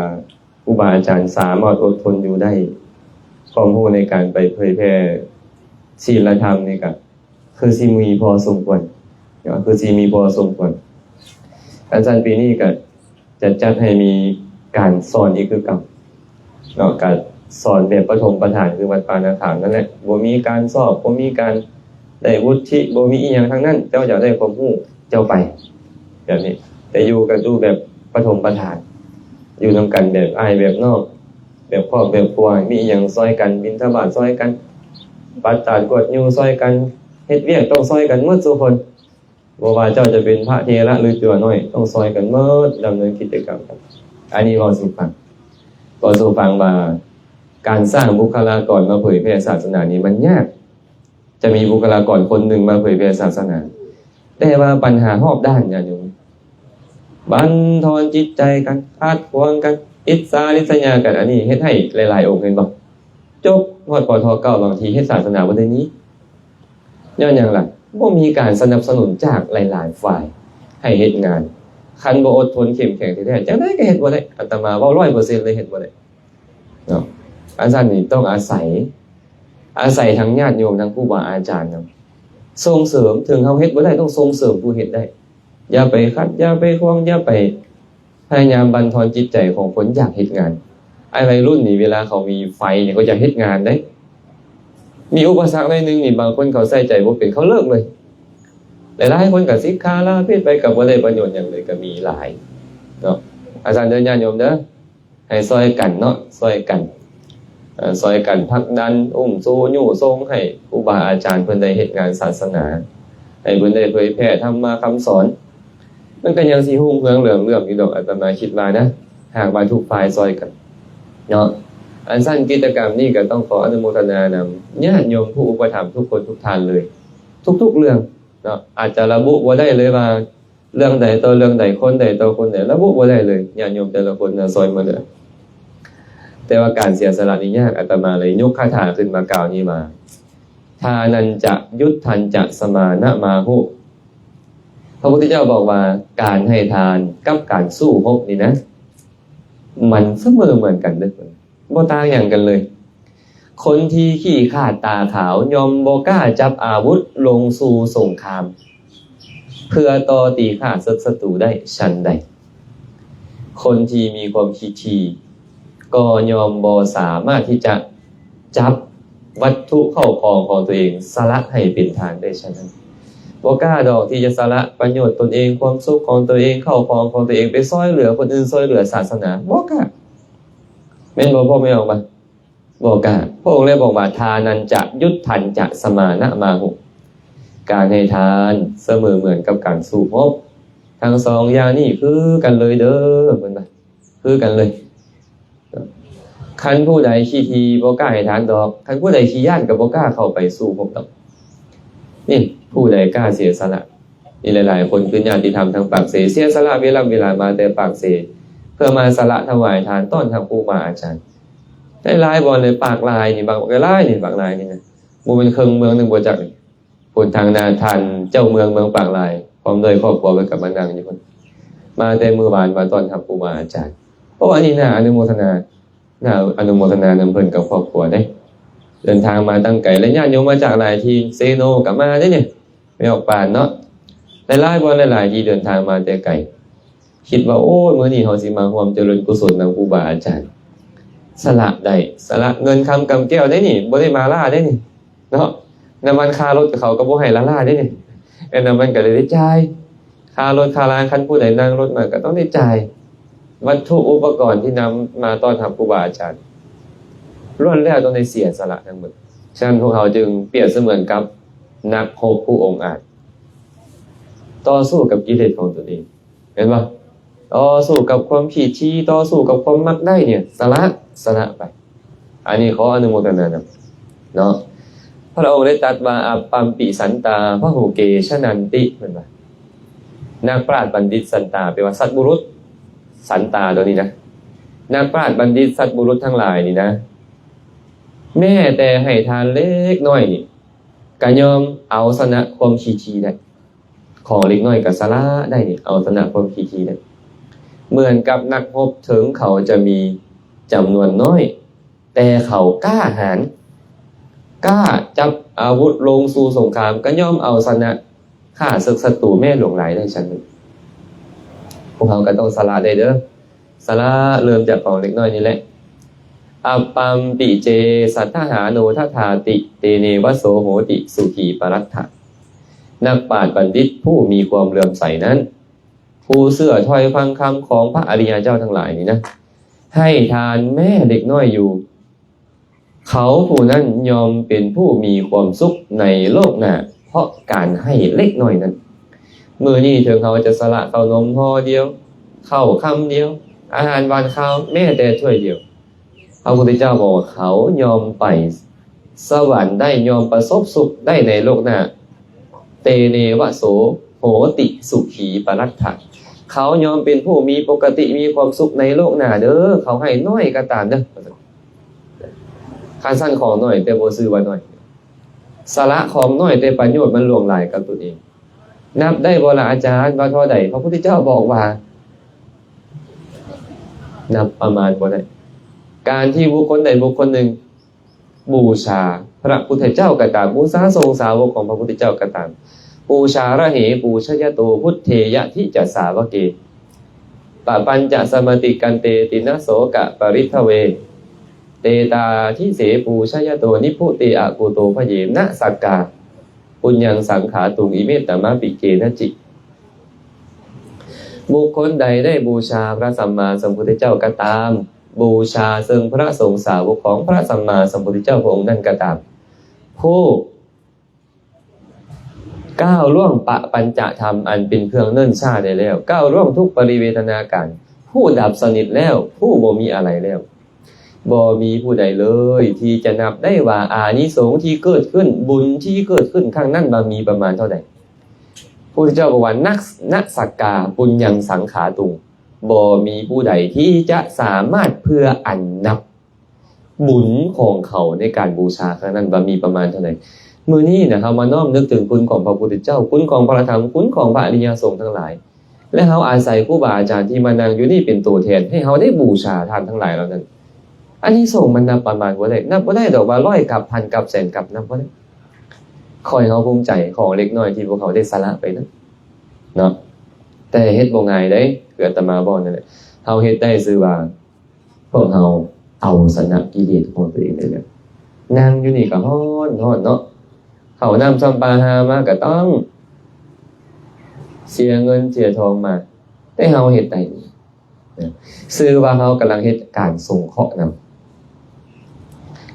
ຄູບາອາຈານສາມາດອົດທົນຢູ່ໄດ້ ຄວາມຮູ້ໃນການໄປເຜີຍແຜ່ສີລະທຳນີ້ກະຄືຊິມີພໍສົມຄວນເນາະ ຄືຊິມີພໍສົມຄວນ. ອັນຊັ້ນປີນີ້ກະຈະຈັດໃຫ້ມີການສອນອີກຄືເກົ່າເນາະ ກະສອນແບບປະຖົມປະຖານ ຄືວັດປ່ານາຂາມນັ້ນແຫຼະ ບໍ່ມີການສອບ ບໍ່ມີການໄດ້ວຸດທິ ບໍ່ມີອີ່ຫຍັງທັງນັ້ນ ເຈົ້າຢາກໄດ້ຄວາມຮູ້ ເຈົ້າໄປ ແບບນີ້ ແຕ່ຢູ່ກັນຢູ່ແບບປະຖົມປະຖານ ຢູ່ນຳກັນແບບອ້າຍແບບນ້ອງ ແບບຄອບແບບຄົວ ມີອີ່ຫຍັງຊ່ອຍກັນ ບິນທະບາດຊ່ອຍກັນ ປັດຕາດກວດຢູ່ຊ່ອຍກັນ ເຮັດວຽກຕ້ອງຊ່ອຍກັນໝົດສູ່ຄົນ ບໍ່ວ່າເຈົ້າຈະເປັນພະເຖລະ ຫຼື ຕົວນ້ອຍ ຕ້ອງຊ່ອຍກັນໝົດ ດຳເນີນກິດຈະກຳກັນ. ອັນນີ້ເວົ້າສູ່ຟັງ ເວົ້າສູ່ຟັງວ່າ ການສ້າງບຸກຄະລາກອນມາເຜີຍແຜ່ສາສະໜານີ້ມັນຍາກ ຈະມີບຸກຄະລາກອນຄົນໜຶ່ງມາເຜີຍແຜ່ສາສະໜາ ແຕ່ວ່າບັນຫາຮອບດ້ານ ຍາດໂຍມ ບັນທອນຈິດໃຈກັນ ຂັດຂວາງກັນ ອິດສາລິດສະຍາກັນ ອັນນີ້ເຮັດໃຫ້ຫຼາຍໆອົງ ເຫັນບໍ່ ຈົບຮອດ ປທ ເກົ້າ ບາງທີເຮັດສາສະໜາບໍ່ໄດ້ນີ້ ຍ້ອນຫຍັງລະ? ບໍ່ມີການສະໜັບສະໜູນຈາກຫຼາຍໆຝ່າຍໃຫ້ເຮັດງານ ຄັນບໍ່ອົດທົນເຂັ້ມແຂງແທ້ໆ ຈັ່ງໃດກໍເຮັດບໍ່ໄດ້ ອາດຕະມາເວົ້າຮ້ອຍເປີເຊັນເລີຍ ເຮັດບໍ່ໄດ້ເນາະ. ອັນຊັ້ນນີ້ຕ້ອງອາໄສ ອາໄສທັງຍາດໂຍມ ທັງຄູບາອາຈານນຳ ສົ່ງເສີມ ເຖິງເຮົາເຮັດບໍ່ໄດ້ ຕ້ອງສົ່ງເສີມຜູ້ເຮັດໄດ້ ຢ່າໄປຂັດ ຢ່າໄປຂວາງ ຢ່າໄປພະຍາຍາມບັນທອນຈິດໃຈຂອງຄົນຢາກເຮັດງານ. ໄອ້ໄວລຸ້ນນີ້ ເວລາເຂົາມີໄຟນີ້ ເຂົາຢາກເຮັດງານເດ້ ມີອຸປະສັກໜ້ອຍໜຶ່ງນີ້ ບາງຄົນເຂົາໃສ່ໃຈບໍ່ເປັນ ເຂົາເລີກເລີຍ. ຫຼາຍໆຄົນກໍສິກຂາລາສິກໄປ ກໍບໍ່ໄດ້ປະໂຫຍດຫຍັງເລີຍ ກໍມີຫຼາຍເນາະ. ອາຈານເດີ ຍາດໂຍມເດີ ໃຫ້ຊ່ອຍກັນເນາະ ຊ່ອຍກັນ ເອີ ຊ່ອຍກັນຜັກດັນ ອຸ້ມຊູຍູ້ສົ່ງໃຫ້ຄູບາອາຈານເພິ່ນໄດ້ເຮັດງານສາສະໜາ ໃຫ້ເພິ່ນໄດ້ເຜີຍແຜ່ທຳມະຄຳສອນ. ມັນກໍຍັງຊິຮຸ່ງເຮືອງເຫຼືອງເຫຼື້ອມຢູ່ດອກ ອາດຕະມາຄິດວ່ານະ ຫາກວ່າທຸກຝ່າຍຊ່ອຍກັນເນາະ. ອັນຊັ້ນກິດຈະກຳນີ້ກໍຕ້ອງຂໍອະນຸໂມທະນານຳຍາດໂຍມຜູ້ອຸປະຖຳທຸກຄົນທຸກທ່ານເລີຍ ທຸກໆເລື່ອງເນາະ. ອາດຈະລະບຸບໍ່ໄດ້ເລີຍວ່າ ເລື່ອງໃດຕໍ່ເລື່ອງໃດ ຄົນໃດຕໍ່ຄົນໃດ ລະບຸບໍ່ໄດ້ເລີຍ ຍາດໂຍມແຕ່ລະຄົນນະ ຊ່ອຍມາເຫຼືອ. ແຕ່ວ່າການເສຍສະຫຼະນີ້ຍາກ ອາດຕະມາເລີຍຍົກຄາຖາຂຶ້ນມາກ່າວນີ້ວ່າ ທານັນຈະ ຍຸດທັນຈະ ສະມານະມາຫຸ. ພະພຸດທະເຈົ້າບອກວ່າ ການໃຫ້ທານກັບການສູ້ຮົບນີ້ນະ ມັນສະເໝີເໝືອນກັນເດີ້ ບໍ່ຕ່າງຫຍັງກັນເລີຍ. ຄົນທີ່ຂີ້ຂາດຕາຂາວ ຍ່ອມບໍ່ກ້າຈັບອາວຸດລົງສູ່ສົງຄາມ ເພື່ອຕໍ່ຕີຂ້າສັດສັດຕູໄດ້ ສັນໃດ ຄົນທີ່ມີຄວາມຄິດຖີ່ ກໍຍ່ອມບໍ່ສາມາດທີ່ຈະຈັບວັດຖຸເຂົ້າຂອງຂອງຕົວເອງ ສະຫຼະໃຫ້ເປັນທານໄດ້ ສະນັ້ນ ບໍ່ກ້າດອກທີ່ຈະສະຫຼະປະໂຫຍດຕົນເອງ ຄວາມສຸກຂອງຕົວເອງ ເຂົ້າຂອງຂອງຕົວເອງ ໄປຊ່ອຍເຫຼືອຄົນອື່ນ ຊ່ອຍເຫຼືອສາສະໜາ ບໍ່ກ້າ. ແມ່ນບໍ່ ພໍ່ແມ່ອອກມາ? ບໍ່ກ້າ. ພະອົງເລີຍບອກວ່າ ທານັນຈະ ຍຸດທັນຈະ ສະມານະມາຫຸ. ການໃຫ້ທານສະເໝີເໝືອນກັບການສູ້ຮົບ. ທັງສອງຢ່າງນີ້ຄືກັນເລີຍເດີ ເພິ່ນວ່າ ຄືກັນເລີຍ. ຄັນຜູ້ໃດຂີ້ຖີ່ບໍ່ກ້າໃຫ້ທານດອກ, ຄັນຜູ້ໃດຂີ້ຢ້ານກໍບໍ່ກ້າເຂົ້າໄປສູ້ຮົບດອກ. ນີ້ ຜູ້ໃດກ້າເສຍສະຫຼະ. ມີຫຼາຍໆຄົນຄືຍາດຕິທຳທາງປາກເຊ ເສຍສະຫຼະເວລາເວລາມາແຕ່ປາກເຊ ເພື່ອມາສະຫຼະຖວາຍທານຕ້ອນຮັບຄູບາອາຈານ. ຫຼາຍໆບ່ອນເລີຍ ປາກລາຍນີ້ ບັກຫຼາຍນີ້ ປາກລາຍນີ້ນະ ບໍ່ແມ່ນເຄິ່ງເມືອງໜຶ່ງບໍ່ຈັກນີ້. ພຸ້ນທາງໜ້າທ່ານເຈົ້າເມືອງເມືອງປາກລາຍ ພ້ອມດ້ວຍຄອບຄົວເພິ່ນກໍມານັ່ງຢູ່ພຸ້ນ ມາແຕ່ມື້ວານມາຕ້ອນຮັບຄູບາອາຈານ. ໂອ້ ອັນນີ້ໜ້າອະນຸໂມທະນາ ໜ້າອະນຸໂມທະນານຳເພິ່ນກັບຄອບຄົວເດ້ ເດີນທາງມາຕັ້ງໄກ ແລະ ຍາດໂຍມມາຈາກຫຼາຍທີ່ ເຊໂນກໍມາເດ້ນີ້ ແມ່ອອກປານເນາະ ຫຼາຍໆບ່ອນຫຼາຍໆທີ່ເດີນທາງມາແຕ່ໄກ ຄິດວ່າ ໂອ້ຍ ມື້ນີ້ເຮົາຊິມາຮ່ວມຈະເລີນກຸສົນນຳຄູບາອາຈານ ສະຫຼະໄດ້ ສະຫຼະເງິນຄຳກຳແກ້ວໄດ້ນີ້ ບໍ່ໄດ້ມາລ້າໄດ້ນີ້ເນາະ ນ້ຳມັນຄ່າລົດເຂົາກໍບໍ່ໃຫ້ລ້າໆໄດ້ນີ້ ແມ່ນ ນ້ຳມັນກໍໄດ້ຈ່າຍ ຄ່າລົດຄ່າລາ ຄັນຜູ້ໃດນັ່ງລົດມາກໍຕ້ອງໄດ້ຈ່າຍ ວັດຖຸອຸປະກອນທີ່ນຳມາຕ້ອນຮັບຄູບາອາຈານ ລ້ວນແລ້ວຕ້ອງໄດ້ເສຍສະຫຼະທັງໝົດ. ສະນັ້ນ ພວກເຮົາຈຶ່ງປຽບສະເໝືອນກັບນັກຮົບຜູ້ອົງອາດ ຕໍ່ສູ້ກັບກິເລດຂອງຕົນເອງ ແມ່ນບໍ່? ຕໍ່ສູ້ກັບຄວາມຂີ້ຖີ່ ຕໍ່ສູ້ກັບຄວາມມັກໄດ້ນີ້ ສະຫຼະ ສະຫຼະໄປ. ອັນນີ້ຂໍອະນຸໂມທະນານຳເນາະ. ພະອົງໄດ້ຕັດວ່າ ອັບປັມປິສັນຕາ ພະຫຸເກ ຊະນັນຕິ ເພິ່ນວ່າ ນັກປາດບັນດິດສັນຕາ ແປວ່າສັດບຸລຸດ ສັນຕາຕົວນີ້ນະ ນັກປາດບັນດິດສັດບຸລຸດທັງຫຼາຍນີ້ນະ ແມ້ແຕ່ໃຫ້ທານເລັກນ້ອຍນີ້ ກະຍອມເອົາຊະນະຄວາມຂີ້ຖີ່ໄດ້. ຂອງເລັກນ້ອຍກໍສະຫຼະໄດ້ນີ້ ເອົາຊະນະຄວາມຂີ້ຖີ່ໄດ້ ເໝືອນກັບນັກຮົບ ເຖິງເຂົາຈະມີຈຳນວນນ້ອຍ ແຕ່ເຂົາກ້າຫານ ກ້າຈັບອາວຸດລົງສູ່ສົງຄາມ ກໍຍອມເອົາຊະນະຂ້າເສິກສັດຕູແມ້ຫຼວງຫຼາຍໄດ້ຊັ້ນ. ພວກເຮົາກໍຕ້ອງສະຫຼະໄດ້ເດີ້. ສະຫຼະເລີ່ມຈາກຂອງເລັກນ້ອຍນີ້ແຫຼະ. ອັບປັມປິເຈ ສັດທະຫາໂນ ທັດຖາຕິ ເຕເນວະ ໂສໂຫຕິ ສຸຂີປະລັດຖະ. ນັກປາດບັນດິດຜູ້ມີຄວາມເຫຼື້ອມໃສນັ້ນ ຜູ້ເຊື່ອຖ້ອຍຟັງຄຳຂອງພະອະລິຍະເຈົ້າທັງຫຼາຍນີ້ນະ ໃຫ້ທານແມ້ເລັກນ້ອຍຢູ່ ເຂົາຜູ້ນັ້ນຍ່ອມເປັນຜູ້ມີຄວາມສຸກໃນໂລກໜ້າ ເພາະການໃຫ້ເລັກນ້ອຍນັ້ນ. ມື້ນີ້ເຖິງເຮົາຈະສະຫຼະເຂົ້າໜົມຫໍ່ດຽວ, ເຂົ້າຄຳດຽວ, ອາຫານຫວານຄາວແມ້ແຕ່ຖ້ວຍດຽວ, ພະພຸດທະເຈົ້າບອກວ່າເຂົາຍ່ອມໄປສະຫວັນໄດ້, ຍ່ອມປະສົບສຸກໄດ້ໃນໂລກໜ້າ. ເຕເນວະ ໂສໂຫຕິ ສຸຂີປະລັດຖະ. ເຂົາຍ່ອມເປັນຜູ້ມີປົກກະຕິ ມີຄວາມສຸກໃນໂລກໜ້າເດີ້, ເຂົາໃຫ້ໜ້ອຍກໍຕາມເດີ້. ຄັນຊັ້ນຂອງໜ້ອຍແຕ່ບໍ່ຊື່ວ່າໜ້ອຍ, ສະຫຼະຂອງໜ້ອຍແຕ່ປະໂຫຍດມັນຫຼວງຫຼາຍກັບຕົນເອງ. ນັບໄດ້ບໍ່ລະອາຈານ ວ່າທໍ່ໃດ? ພະພຸດທະເຈົ້າບອກວ່າ ນັບປະມານບໍ່ໄດ້. ການທີ່ບຸກຄົນໃດບຸກຄົນໜຶ່ງ ບູຊາພະພຸດທະເຈົ້າກໍຕາມ, ບູຊາສົງສາວົກຂອງພະພຸດທະເຈົ້າກໍຕາມ, ປູຊາຣະເຫ ປູຊະຍະໂຕ ພຸດເທຍະທິຈະສາວະເກ, ປະປັນຈະສະມະຕິກັນເຕ ຕິນະໂສກະປະລິດທະເວ, ເຕຕາທິເສ ປູຊະຍະໂຕ ນິບພຸເຕ ອະກຸໂຕພະເຍ ນະສັກກາ ປຸນຍັງສັງຂາຕຸງ ອິເມຕະມະປິເກນະຈິ. ບຸກຄົນໃດໄດ້ບູຊາພະສຳມາສຳພຸດທະເຈົ້າກໍຕາມ, ບູຊາເຊິ່ງພະສົງສາວົກຂອງພະສຳມາສຳພຸດທະເຈົ້າພະອົງນັ້ນກໍຕາມ, ຜູ້ກ້າວລ່ວງປະປັນຈະທຳອັນເປັນເຄື່ອງເນີນຊ້າໄດ້ແລ້ວ, ກ້າວລ່ວງທຸກປະລິເວທະນາການ, ຜູ້ດັບສະໜິດແລ້ວ, ຜູ້ບໍ່ມີອາໄລແລ້ວ, ບໍ່ມີຜູ້ໃດເລີຍທີ່ຈະນັບໄດ້ວ່າອານິສົງທີ່ເກີດຂຶ້ນ, ບຸນທີ່ເກີດຂຶ້ນຄັ້ງນັ້ນວ່າມີປະມານເທົ່າໃດ. ພະພຸດທະເຈົ້າບອກວ່າ ນະສັກກາ ປຸນຍັງສັງຂາຕຸງ. ບໍ່ມີຜູ້ໃດທີ່ຈະສາມາດເພື່ອອັນນັບບຸນຂອງເຂົາໃນການບູຊາຄັ້ງນັ້ນວ່າມີປະມານເທົ່າໃດ. ມື້ນີ້ນະ ເຮົາມານ້ອມນຶກເຖິງຄຸນຂອງພະພຸດທະເຈົ້າ, ຄຸນຂອງພະທຳ, ຄຸນຂອງພະອະລິຍະສົງທັງຫຼາຍ, ແລະ ເຮົາອາໄສຄູບາອາຈານທີ່ມານັ່ງຢູ່ນີ້ເປັນໂຕແທນ ໃຫ້ເຮົາໄດ້ບູຊາທ່ານທັງຫຼາຍເຫຼົ່ານັ້ນ. ອານິສົງມັນນັບປະມານບໍ່ໄດ້, ນັບບໍ່ໄດ້ດອກວ່າຮ້ອຍກັບ, ພັນກັບ, ແສນກັບ, ນັບບໍ່ໄດ້. ຂໍໃຫ້ເຮົາພູມໃຈຂອງເລັກນ້ອຍທີ່ພວກເຮົາໄດ້ສະຫຼະໄປນັ້ນເນາະ. ແຕ່ເຮັດບໍ່ງ່າຍເດ້, ຄືອາດຕະມາເວົ້ານັ້ນແຫຼະ, ເຮົາເຮັດໄດ້ຊື່ວ່າ ພວກເຮົາເອົາຊະນະກິເລດຂອງຕົວເອງໄດ້ແລ້ວ. ນັ່ງຢູ່ນີ້ກໍຮ້ອນ, ຮ້ອນເນາະ, ເຂົ້ານ້ຳຊຳປາຫາມາກໍຕ້ອງເສຍເງິນເສຍທອງມາ, ແຕ່ເຮົາເຮັດໄດ້ນີ້ ນະ, ຊື່ວ່າເຮົາກຳລັງເຮັດການສົງເຄາະນຳ.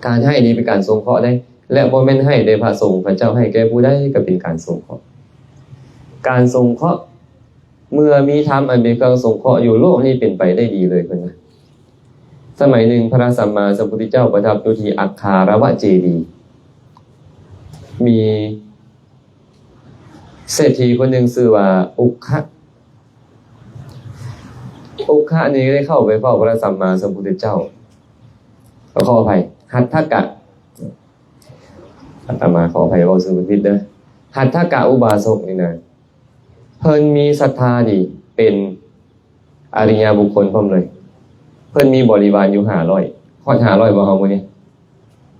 ການໃຫ້ນີ້ເປັນການສົງເຄາະເດ້, ແລະ ບໍ່ແມ່ນໃຫ້ແຕ່ພະສົງພະເຈົ້າ, ໃຫ້ແກ່ຜູ້ໃດກໍເປັນການສົງເຄາະ. ການສົງເຄາະ ເມື່ອມີທຳອັນເປັນເຄື່ອງສົງເຄາະຢູ່, ໂລກນີ້ເປັນໄປໄດ້ດີເລີຍ, ເພິ່ນວ່າ. ສະໄໝໜຶ່ງ ພະສຳມາສຳພຸດທະເຈົ້າປະທັບຢູ່ທີ່ອັກຄາລະວະເຈດີ, ມີເສດຖີຄົນໜຶ່ງຊື່ວ່າອຸກຄະ. ອຸກຄະນີ້ໄດ້ເຂົ້າໄປເຝົ້າພະສຳມາສຳພຸດທະເຈົ້າ, ຂໍອະໄພ, ຫັດຖະກະ, ອາດຕະມາຂໍອະໄພເວົ້າຊື່ຜິດເດີ. ຫັດຖະກະອຸບາສົກນີ້ນະ, ເພິ່ນມີສັດທາດີ, ເປັນອະລິຍະບຸກຄົນພ້ອມເລີຍ. ເພິ່ນມີບໍລິວານຢູ່ຫ້າຮ້ອຍ ຮອດຫ້າຮ້ອຍບໍ່ເຮົາມື້ນີ້?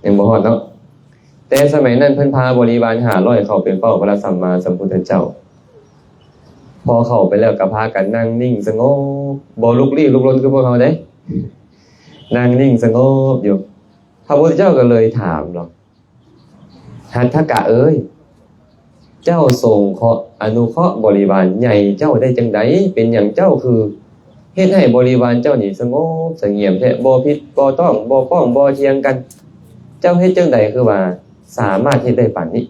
ຍັງບໍ່ຮອດເນາະ. ແຕ່ສະໄໝນັ້ນເພິ່ນພາບໍລິວານຫ້າຮ້ອຍເຂົ້າໄປເຝົ້າພະສຳມາສຳພຸດທະເຈົ້າ. ພໍເຂົ້າໄປແລ້ວກໍພາກັນນັ່ງນິ່ງສະຫງົບ ບໍ່ລຸກລີ້ລຸກລົນຄືພວກເຮົາເດ້ ນັ່ງນິ່ງສະຫງົບຢູ່. ພະພຸດທະເຈົ້າກໍເລີຍຖາມເນາະ, ຫັດຖະກະເອີຍ, ເຈົ້າສົງເຄາະອະນຸເຄາະບໍລິວານໃຫຍ່ເຈົ້າໄດ້ຈັ່ງໃດ? ເປັນຫຍັງເຈົ້າຄືເຮັດໃຫ້ບໍລິວານເຈົ້ານີ້ສະຫງົບສະຫງຽມແທ້? ບໍ່ຜິດບໍ່ຕ້ອງ, ບໍ່ຟ້ອງບໍ່ຖຽງກັນ. ເຈົ້າເຮັດຈັ່ງໃດຄືວ່າສາມາດເຮັດໄດ້ປານນີ້?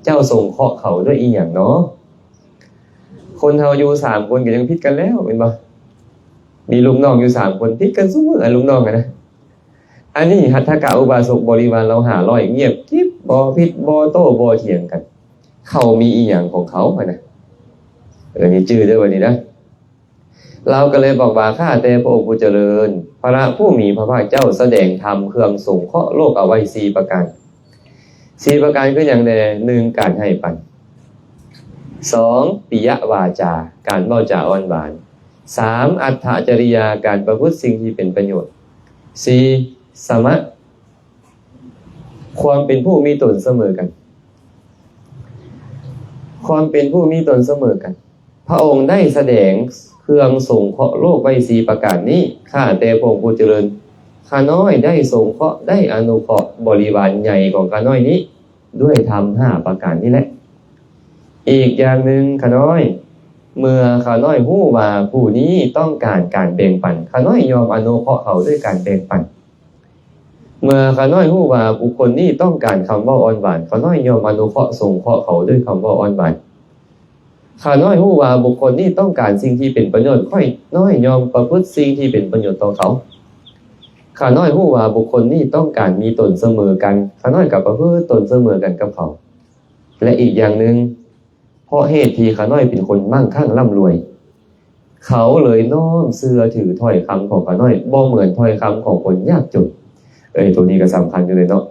ເຈົ້າສົງເຄາະເຂົາດ້ວຍອີ່ຫຍັງເນາະ? ຄົນເຮົາຢູ່ສາມຄົນກໍຍັງຜິດກັນແລ້ວແມ່ນບໍ່? ມີລູກນ້ອງຢູ່ສາມຄົນ ຜິດກັນຊຸມື້ ອາ ລູກນ້ອງຫັ້ນນະ. ອັນນີ້ຫັດຖະກະອຸບາສົກບໍລິວານລາວຫ້າຮ້ອຍ ງຽບກິບ ບໍ່ຜິດບໍ່ໂຕ້ບໍ່ຖຽງກັນ. ເຂົາມີອີ່ຫຍັງຂອງເຂົາຫັ້ນນະ. ເອີ ນີ້ຈື່ເດີບັດນີ້ນະ. ລາວກໍເລີຍບອກວ່າ ຂ້າແຕ່ພະອົງຜູ້ຈະເລີນ, ພະຜູ້ມີພະພາກເຈົ້າສະແດງທຳເຄື່ອງສົງເຄາະໂລກເອົາໄວ້ສີ່ປະການ. ສີ່ປະການຄືຫຍັງແດ່? ໜຶ່ງ ການໃຫ້ປັນ. ສອງ ປິຍະວາຈາ, ການເວົ້າຈາອ່ອນຫວານ. ສາມ ອັດຖະຈະລິຍາ, ການປະພຶດສິ່ງທີ່ເປັນປະໂຫຍດ. ສີ່ ສະມະ, ຄວາມເປັນຜູ້ມີຕົນສະເໝີກັນ. ຄວາມເປັນຜູ້ມີຕົນສະເໝີກັນ. ພະອົງໄດ້ສະແດງເຄື່ອງສົງເຄາະໂລກໄວ້ສີ່ປະການນີ້. ຂ້າແຕ່ພະອົງຜູ້ຈະເລີນ, ຂ້ານ້ອຍໄດ້ສົງເຄາະ, ໄດ້ອະນຸເຄາະບໍລິວານໃຫຍ່ຂອງຂ້ານ້ອຍນີ້ ດ້ວຍທຳຫ້າປະການນີ້ແຫຼະ. ອີກຢ່າງໜຶ່ງ ຂ້ານ້ອຍ, ເມື່ອຂ້ານ້ອຍຮູ້ວ່າຜູ້ນີ້ຕ້ອງການການແບ່ງປັນ, ຂ້ານ້ອຍຍ່ອມອະນຸເຄາະເຂົາດ້ວຍການແບ່ງປັນ. ເມື່ອຂ້ານ້ອຍຮູ້ວ່າບຸກຄົນນີ້ຕ້ອງການຄຳເວົ້າອ່ອນຫວານ, ຂ້ານ້ອຍຍ່ອມອະນຸເຄາະສົງເຄາະເຂົາດ້ວຍຄຳເວົ້າອ່ອນຫວານ. ຂ້ານ້ອຍຮູ້ວ່າບຸກຄົນນີ້ຕ້ອງການສິ່ງທີ່ເປັນປະໂຫຍດ, ຂ້ານ້ອຍຍ່ອມປະພຶດສິ່ງທີ່ເປັນປະໂຫຍດຕໍ່ເຂົາ. ຂ້ານ້ອຍຮູ້ວ່າບຸກຄົນນີ້ຕ້ອງການມີຕົນສະເໝີກັນ, ຂ້ານ້ອຍກໍປະພຶດຕົນສະເໝີກັນກັບເຂົາ. ແລະ ອີກຢ່າງໜຶ່ງ, ເພາະເຫດທີ່ຂ້ານ້ອຍເປັນຄົນມັ່ງຄັ່ງລ່ຳລວຍ, ເຂົາເລີຍນ້ອມເຊື່ອຖືຖ້ອຍຄຳຂອງຂ້ານ້ອຍ, ບໍ່ເໝືອນຖ້ອຍຄຳຂອງຄົນຍາກຈົນ. ເອີຍ ໂຕນີ້ກໍສຳຄັນຢູ່ເດເນາະ.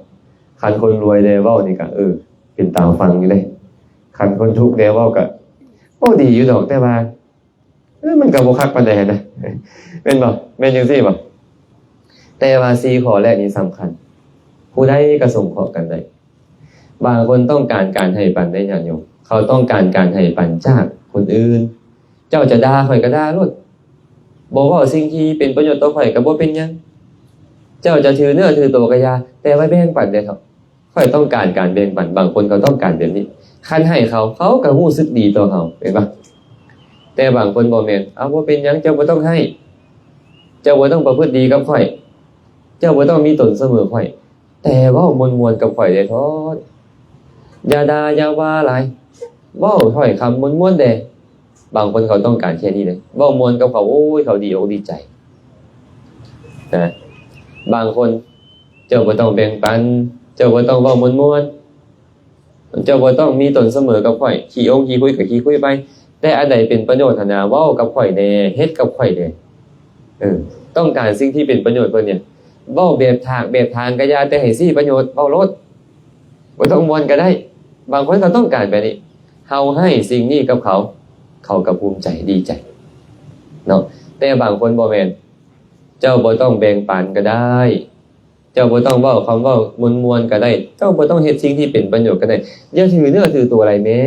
ຄັນຄົນລວຍແດ່ເວົ້ານີ້ກໍ ເອີ ເປັນຕາຟັງຢູ່ເດ້. ຄັນຄົນທຸກແດ່ເວົ້າກໍເວົ້າດີຢູ່ດອກ, ແຕ່ວ່າ ເອີ ມັນກໍບໍ່ຄັກປານໃດຫັ້ນນະ. ແມ່ນບໍ່? ແມ່ນຈັ່ງຊີ້ບໍ່? ແຕ່ວ່າສີ່ຂໍ້ແລກນີ້ສຳຄັນ. ຜູ້ໃດກໍສົງເຄາະກັນໄດ້. ບາງຄົນຕ້ອງການການໃຫ້ປັນໄດ້ ຍາດໂຍມ. ເຂົາຕ້ອງການການໃຫ້ປັນຈາກຄົນອື່ນ. ເຈົ້າຈະດ່າຂ້ອຍກໍດ່າໂລດ. ບໍ່ເວົ້າສິ່ງທີ່ເປັນປະໂຫຍດຕໍ່ຂ້ອຍກໍບໍ່ເປັນຫຍັງ. ເຈົ້າຈະຖືເນື້ອຖືໂຕກໍຢ່າ, ແຕ່ວ່າແບ່ງປັນແດ່ເຖາະ. ຂ້ອຍຕ້ອງການການແບ່ງປັນ. ບາງຄົນເຂົາຕ້ອງການແບບນີ້. ຄັນໃຫ້ເຂົາ, ເຂົາກໍຮູ້ສຶກດີຕໍ່ເຮົາ, ເຫັນປະ? ແຕ່ບາງຄົນບໍ່ແມ່ນ. ເອົາ, ບໍ່ເປັນຫຍັງ, ເຈົ້າບໍ່ຕ້ອງໃຫ້. ເຈົ້າບໍ່ຕ້ອງປະພຶດດີກັບຂ້ອຍ. ເຈົ້າບໍ່ຕ້ອງມີຕົນສະເໝີຂ້ອຍ. ແຕ່ເວົ້າມ່ວນໆກັບຂ້ອຍແດ່ເທາະ. ຢ່າດ່າຢ່າວ່າຫຼາຍ. ເວົ້າຖ້ອຍຄຳມ່ວນໆແດ່. ບາງຄົນເຂົາຕ້ອງການແຄ່ນີ້ເດ້. ເວົ້າມ່ວນກັບເຂົາ, ໂອ້ຍ, ເຂົາດີອົກດີໃຈນະ. ບາງຄົນ, ເຈົ້າບໍ່ຕ້ອງແບ່ງປັນ, ເຈົ້າບໍ່ຕ້ອງເວົ້າມ່ວນໆ, ເຈົ້າບໍ່ຕ້ອງມີຕົນສະເໝີກັບຂ້ອຍ, ຂີ້ອົງຂີ້ຄຸຍກໍຂີ້ຄຸຍໄປ, ແຕ່ອັນໃດເປັນປະໂຫຍດຫັ້ນນະ, ເວົ້າກັບຂ້ອຍແດ່, ເຮັດກັບຂ້ອຍແດ່. ເອີ, ຕ້ອງການສິ່ງທີ່ເປັນປະໂຫຍດເພິ່ນນີ້, ເວົ້າແບບຖາກແບບຖາງກໍຢ່າ, ແຕ່ໃຫ້ຊີ້ປະໂຫຍດ, ເວົ້າໂລດ. ບໍ່ຕ້ອງມ່ວນກໍໄດ້. ບາງຄົນເຂົາຕ້ອງການແບບນີ້. ເຮົາໃຫ້ສິ່ງນີ້ກັບເຂົາ, ເຂົາກໍພູມໃຈ, ດີໃຈເນາະ. ແຕ່ບາງຄົນບໍ່ແມ່ນ. ເຈົ້າບໍ່ຕ້ອງແບ່ງປັນກໍໄດ້. ເຈົ້າບໍ່ຕ້ອງເວົ້າຄຳເວົ້າມ່ວນໆກໍໄດ້. ເຈົ້າບໍ່ຕ້ອງເຮັດສິ່ງທີ່ເປັນປະໂຫຍດກໍໄດ້. ຢ່າຖືເນື້ອຖືໂຕຫຼາຍແມ້.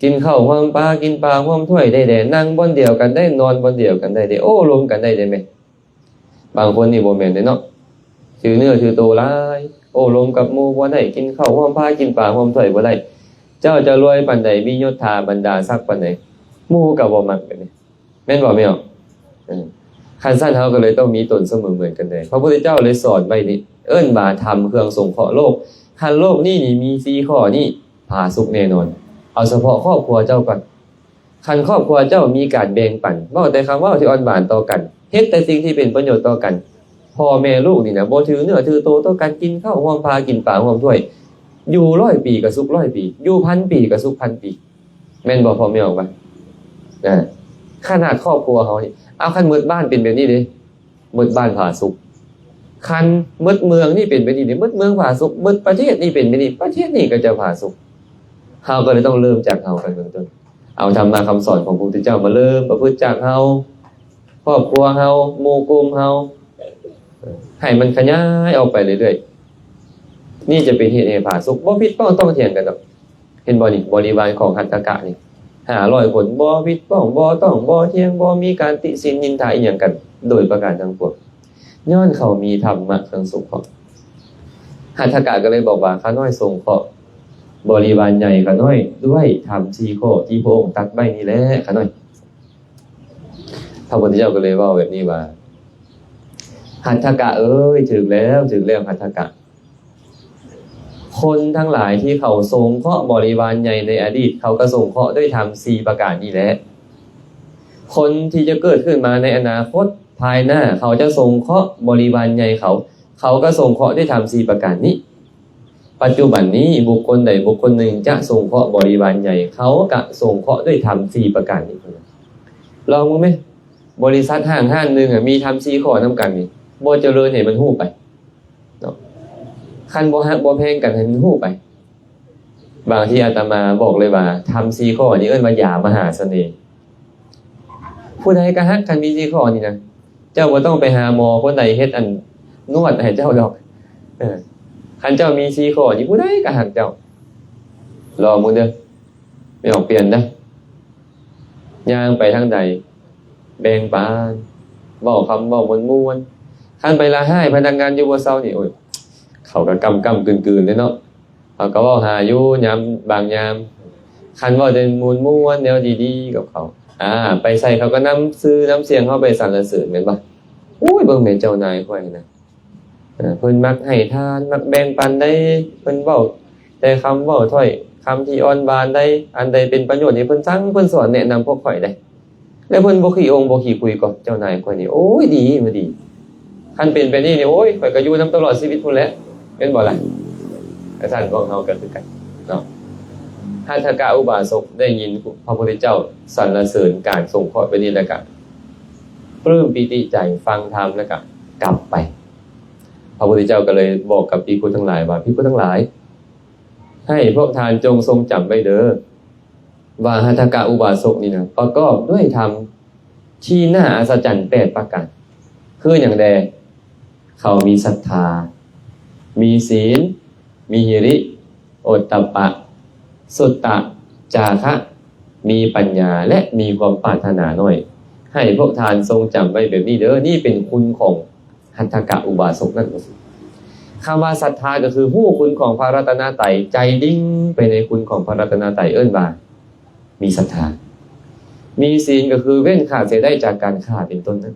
ກິນເຂົ້າຮ່ວມປາ, ກິນປາຮ່ວມຖ້ວຍໄດ້ແດ່. ນັ່ງບ່ອນດຽວກັນໄດ້, ນອນບ່ອນດຽວກັນໄດ້ເດ້. ໂອ້ລົມກັນໄດ້ເດ້ແມ້. ບາງຄົນນີ້ບໍ່ແມ່ນເດ້ເນາະ. ຖືເນື້ອຖືໂຕຫຼາຍ. ໂອ້ລົມກັບໝູ່ບໍ່ໄດ້. ກິນເຂົ້າຮ່ວມປາ, ກິນປາຮ່ວມຖ້ວຍບໍ່ໄດ້. ເຈົ້າຈະລວຍປານໃດ, ມີຍົດຖາບັນດາສັກປານໃດ, ໝູ່ກໍບໍ່ມັກແບບນີ້. ແມ່ນບໍ່ແມ່ນ? ເອີ, ຄັນຊັ້ນເຮົາກໍເລີຍຕ້ອງມີຕົນສະເໝີເໝືອນກັນແດ່. ພະພຸດທະເຈົ້າເລີຍສອນໄວ້ນີ້, ເອີ້ນວ່າທຳເຄື່ອງສົງເຄາະໂລກ. ຄັນໂລກນີ້ນີ້ມີສີ່ຂໍ້ນີ້, ຜາສຸກແນ່ນອນ. ເອົາສະເພາະຄອບຄົວເຈົ້າກ່ອນ. ຄັນຄອບຄົວເຈົ້າມີການແບ່ງປັນ, ເວົ້າແຕ່ຄຳເວົ້າທີ່ອ່ອນຫວານຕໍ່ກັນ, ເຮັດແຕ່ສິ່ງທີ່ເປັນປະໂຫຍດຕໍ່ກັນ, ພໍ່ແມ່ລູກນີ້ນະ ບໍ່ຖືເນື້ອຖືໂຕຕໍ່ກັນ, ກິນເຂົ້າຮ່ວມພາ, ກິນປາຮ່ວມຖ້ວຍ, ຢູ່ຮ້ອຍປີກໍສຸກຮ້ອຍປີ, ຢູ່ພັນປີກໍສຸກພັນປີ. ແມ່ນບໍ່ພໍ່ແມ່ອອກວ່າ? ນະ, ຂະໜາດຄອບຄົວເຮົານີ້, ເອົາ, ຄັນໝົດບ້ານເປັນແບບນີ້ເດ້, ໝົດບ້ານຜາສຸກ. ຄັນໝົດເມືອງນີ້ເປັນແບບນີ້ເດ້, ໝົດເມືອງຜາສຸກ, ໝົດປະເທດນີ້ເປັນແບບນີ້, ປະເທດນີ້ກໍຈະຜາສຸກ. ເຮົາກໍເລີຍຕ້ອງເລີ່ມຈາກເຮົາໄປເບື້ອງຕົ້ນ. ເອົາທຳມະຄຳສອນຂອງພະພຸດທະເຈົ້າມາເລີ່ມປະພຶດຈາກເຮົາ, ຄອບຄົວເຮົາ, ໝູ່ກຸ່ມເຮົາ, ໃຫ້ມັນຂະຫຍາຍອອກໄປເລື້ອຍໆ. ນີ້ຈະເປັນເຫດໃຫ້ຜາສຸກ, ບໍ່ຜິດປ້ອງຕ້ອງຖຽງກັນດອກ. ເຫັນບໍ່ນີ້? ບໍລິວານຂອງຫັດຖະກະນີ້ ຫ້າຮ້ອຍຄົນ, ບໍ່ຜິດປ້ອງ, ບໍ່ຕ້ອງ, ບໍ່ຖຽງ, ບໍ່ມີການຕິສິນນິນທາອີ່ຫຍັງກັນ ໂດຍປະການທັງປວງ, ຍ້ອນເຂົາມີທຳມະເຄື່ອງສົງເຄາະ. ຫັດຖະກະກໍເລີຍບອກວ່າ ຂ້ານ້ອຍສົງເຄາະບໍລິວານໃຫຍ່ຂ້ານ້ອຍ ດ້ວຍທຳສີ່ຂໍ້ທີ່ພະອົງຕັດໄວ້ນີ້ແຫຼະ ຂ້ານ້ອຍ. ພະພຸດທະເຈົ້າກໍເລີຍເວົ້າແບບນີ້ວ່າ ຫັດຖະກະເອີຍ, ຖືກແລ້ວ, ຖືກແລ້ວ ຫັດຖະກະ. ຄົນທັງຫຼາຍທີ່ເຂົາສົງເຄາະບໍລິວານໃຫຍ່ໃນອະດີດ, ເຂົາກໍສົງເຄາະດ້ວຍທຳສີ່ປະການນີ້ແຫຼະ. ຄົນທີ່ຈະເກີດຂຶ້ນມາໃນອະນາຄົດພາຍໜ້າ, ເຂົາຈະສົງເຄາະບໍລິວານໃຫຍ່ເຂົາ, ເຂົາກໍສົງເຄາະດ້ວຍທຳສີ່ປະການນີ້. ປັດຈຸບັນນີ້ ບຸກຄົນໃດບຸກຄົນໜຶ່ງຈະສົງເຄາະບໍລິວານໃຫຍ່, ເຂົາກະສົງເຄາະດ້ວຍທຳສີ່ປະການນີ້ເທົ່ານັ້ນ. ລອງເບິ່ງແມ, ບໍລິສັດຫ້າງຮ້ານໜຶ່ງອະ ມີທຳສີ່ຂໍ້ນຳກັນນີ້ ບໍ່ຈະເລີນໃຫ້ມັນຮູ້ໄປເນາະ. ຄັນບໍ່ຮັກບໍ່ແພງກັນ ໃຫ້ມັນຮູ້ໄປ. ບາງທີອາດຕະມາບອກເລີຍວ່າ ທຳສີ່ຂໍ້ນີ້ເອີ້ນວ່າຢາມະຫາສະເໜ່. ຜູ້ໃດກໍຮັກ ຄັນມີສີ່ຂໍ້ນີ້ນະ. ເຈົ້າບໍ່ຕ້ອງໄປຫາໝໍຄົນໃດເຮັດອັນນວດໃຫ້ເຈົ້າດອກ. ເອີ ຄັນເຈົ້າມີສີ່ຂໍ້ນີ້ ຜູ້ໃດກໍຮັກເຈົ້າ. ລອງເບິ່ງເດີ, ໄປອອກປ່ຽນເດີ. ຍ່າງໄປທາງໃດ ແບ່ງປັນ, ເວົ້າຄຳເວົ້າມ່ວນໆ. ຄັນໄປລະຮ້າຍພະນັກງານຢູ່ບໍ່ເຊົານີ້ ໂອ້ຍ ເຂົາກໍກ້ຳໆກືນໆເດ້ເນາະ. ເຮົາກໍເວົ້າຫາຢູ່ຍາມບາງຍາມ. ຄັນເວົ້າແຕ່ມ່ວນໆ ແນວດີໆກັບເຂົາ, ອາ ໄປໃສເຂົາກໍນຳຊື່ນຳສຽງເຮົາໄປສັນລະເສີນ ແມ່ນບໍ່? ໂອ້ຍ ເບິ່ງແມ່ນເຈົ້ານາຍຂ້ອຍນະ, ເອີ ເພິ່ນມັກໃຫ້ທານ ມັກແບ່ງປັນໃດ, ເພິ່ນເວົ້າແຕ່ຄຳເວົ້າຖ້ອຍຄຳທີ່ອ່ອນຫວານໃດ, ອັນໃດເປັນປະໂຫຍດນີ້ ເພິ່ນສັ່ງ ເພິ່ນສອນແນະນຳພວກຂ້ອຍໃດ. ແລ້ວເພິ່ນບໍ່ຂີ້ອົງບໍ່ຂີ້ຄຸຍກໍ ເຈົ້ານາຍຂ້ອຍນີ້ ໂອ້ຍ ດີ ບໍ່ດີ. ຄັນເປັນແບບນີ້ນີ້ ໂອ້ຍ ຂ້ອຍກໍຢູ່ນຳຕະຫຼອດຊີວິດພຸ້ນແຫຼະ ແມ່ນບໍ່ລະ? ກະຊັ້ນພວກເຮົາກໍຄືກັນເນາະ. ຫັດຖະກະອຸບາສົກໄດ້ຍິນພະພຸດທະເຈົ້າສັນລະເສີນການສົງເຄາະແບບນີ້ ແລ້ວກະປຶ້ມປີຕິໃຈ ຟັງທຳ ແລ້ວກະກັບໄປ. ພະພຸດທະເຈົ້າກໍເລີຍບອກກັບພິກຂຸທັງຫຼາຍວ່າ ພິກຂຸທັງຫຼາຍ ໃຫ້ພວກທ່ານຈົ່ງຊົງຈຳໄວ້ເດີ ວ່າຫັດຖະກະອຸບາສົກນີ້ນະ ປະກອບດ້ວຍທຳທີ່ໜ້າອັດສະຈັນແປດປະການ. ຄືຫຍັງແດ່? ເຂົາມີສັດທາ, ມີສີນ, ມີຫິລິ, ໂອດຕັບປະ, ສຸດຕະ, ຈາຄະ, ມີປັນຍາ ແລະ ມີຄວາມປາດຖະໜານ້ອຍ. ໃຫ້ພວກທ່ານຊົງຈຳໄວ້ແບບນີ້ເດີ, ນີ້ເປັນຄຸນຂອງ ຫັດຖະກະອຸບາສົກນັ້ນ. ຄຳວ່າສັດທາກໍຄືຮູ້ຄຸນຂອງພະລັດຕະນະໄຕ, ໃຈດິ້ງໄປໃນຄຸນຂອງພະລັດຕະນະໄຕ ເອີ້ນວ່າມີສັດທາ. ມີສີນກໍຄືເວັ້ນຂາດເສຍໄດ້ຈາກການຂ້າເປັນຕົ້ນນັ້ນ.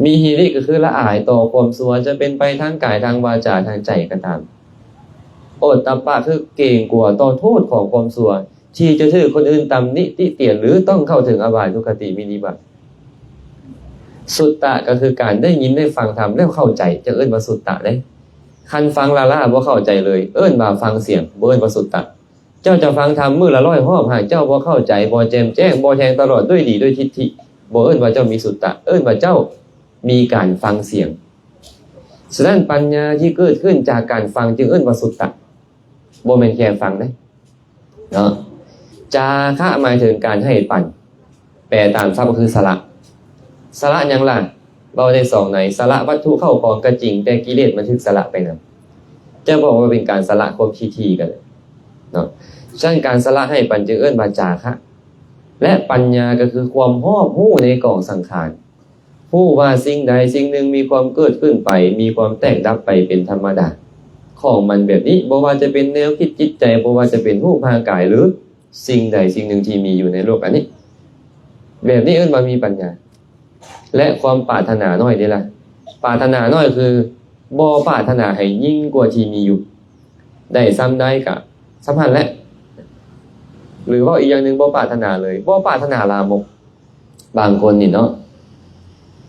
ມີຫິລິກໍຄືລະອາຍຕໍ່ຄວາມຊົ່ວ ຈະເປັນໄປທາງກາຍ, ທາງວາຈາ, ທາງໃຈກໍຕາມ. ໂອດຕັບປະຄືເກງກົວຕໍ່ໂທດຂອງຄວາມຊົ່ວ ທີ່ຈະຖືກຄົນອື່ນຕຳໜິຕິຕຽນ ຫຼື ຕ້ອງເຂົ້າເຖິງອະບາຍທຸກຄະຕິມິນິບາດ. ສຸດຕະກໍຄືການໄດ້ຍິນໄດ້ຟັງທຳແລ້ວເຂົ້າໃຈ ຈຶ່ງເອີ້ນວ່າສຸດຕະເດ້. ຄັນຟັງລ້າໆ ບໍ່ເຂົ້າໃຈເລີຍ ເອີ້ນວ່າຟັງສຽງ ບໍ່ເອີ້ນວ່າສຸດຕະ. ເຈົ້າຈະຟັງທຳມື້ລະຮ້ອຍຮອບ ຫາກເຈົ້າບໍ່ເຂົ້າໃຈ ບໍ່ແຈ່ມແຈ້ງ ບໍ່ແທງຕະຫຼອດດ້ວຍດີດ້ວຍທິດຖິ ບໍ່ເອີ້ນວ່າເຈົ້າມີສຸດຕະ ເອີ້ນວ່າເຈົ້າມີການຟັງສຽງ. ສະນັ້ນ ປັນຍາທີ່ເກີດຂຶ້ນຈາກການຟັງ ຈຶ່ງເອີ້ນວ່າສຸດຕະ ບໍ່ແມ່ນແຄ່ຟັງເດ້. ເນາະ ຈາຄະໝາຍເຖິງການໃຫ້ປັນ ແປຕາມສັບກໍຄືສະຫຼະ. ສະຫຼະຫຍັງລະ? ເວົ້າໄດ້ສອງໃນ, ສະຫຼະວັດຖຸເຂົ້າຂອງກໍຈິງ ແຕ່ກິເລດມັນຖືກສະຫຼະໄປນຳ. ຈະບອກວ່າເປັນການສະຫຼະຄວາມຂີ້ຖີ່ກໍໄດ້ເນາະ. ສະນັ້ນ ການສະຫຼະໃຫ້ປັນຈຶ່ງເອີ້ນວ່າຈາຄະ ແລະ ປັນຍາກໍຄືຄວາມຮອບຮູ້ໃນກອງສັງຂານ. ຮູ້ວ່າສິ່ງໃດສິ່ງໜຶ່ງມີຄວາມເກີດຂຶ້ນໄປ ມີຄວາມແຕກດັບໄປເປັນທຳມະດາຂອງມັນແບບນີ້, ບໍ່ວ່າຈະເປັນແນວຄິດຈິດໃຈ, ບໍ່ວ່າຈະເປັນຮູບຮ່າງກາຍ ຫຼື ສິ່ງໃດສິ່ງໜຶ່ງທີ່ມີຢູ່ໃນໂລກອັນນີ້ ແບບນີ້ເອີ້ນວ່າມີປັນຍາ. ແລະ ຄວາມປາດຖະໜານ້ອຍເດ້ລະ? ປາດຖະໜານ້ອຍຄືບໍ່ປາດຖະໜາໃຫ້ຍິ່ງກວ່າທີ່ມີຢູ່, ໄດ້ສ່ຳໃດກະສ່ຳຫັ້ນແຫຼະ. ຫຼື ເວົ້າອີກຢ່າງໜຶ່ງ, ບໍ່ປາດຖະໜາເລີຍ, ບໍ່ປາດຖະໜາລາມົກ. ບາງຄົນນີ້ເນາະ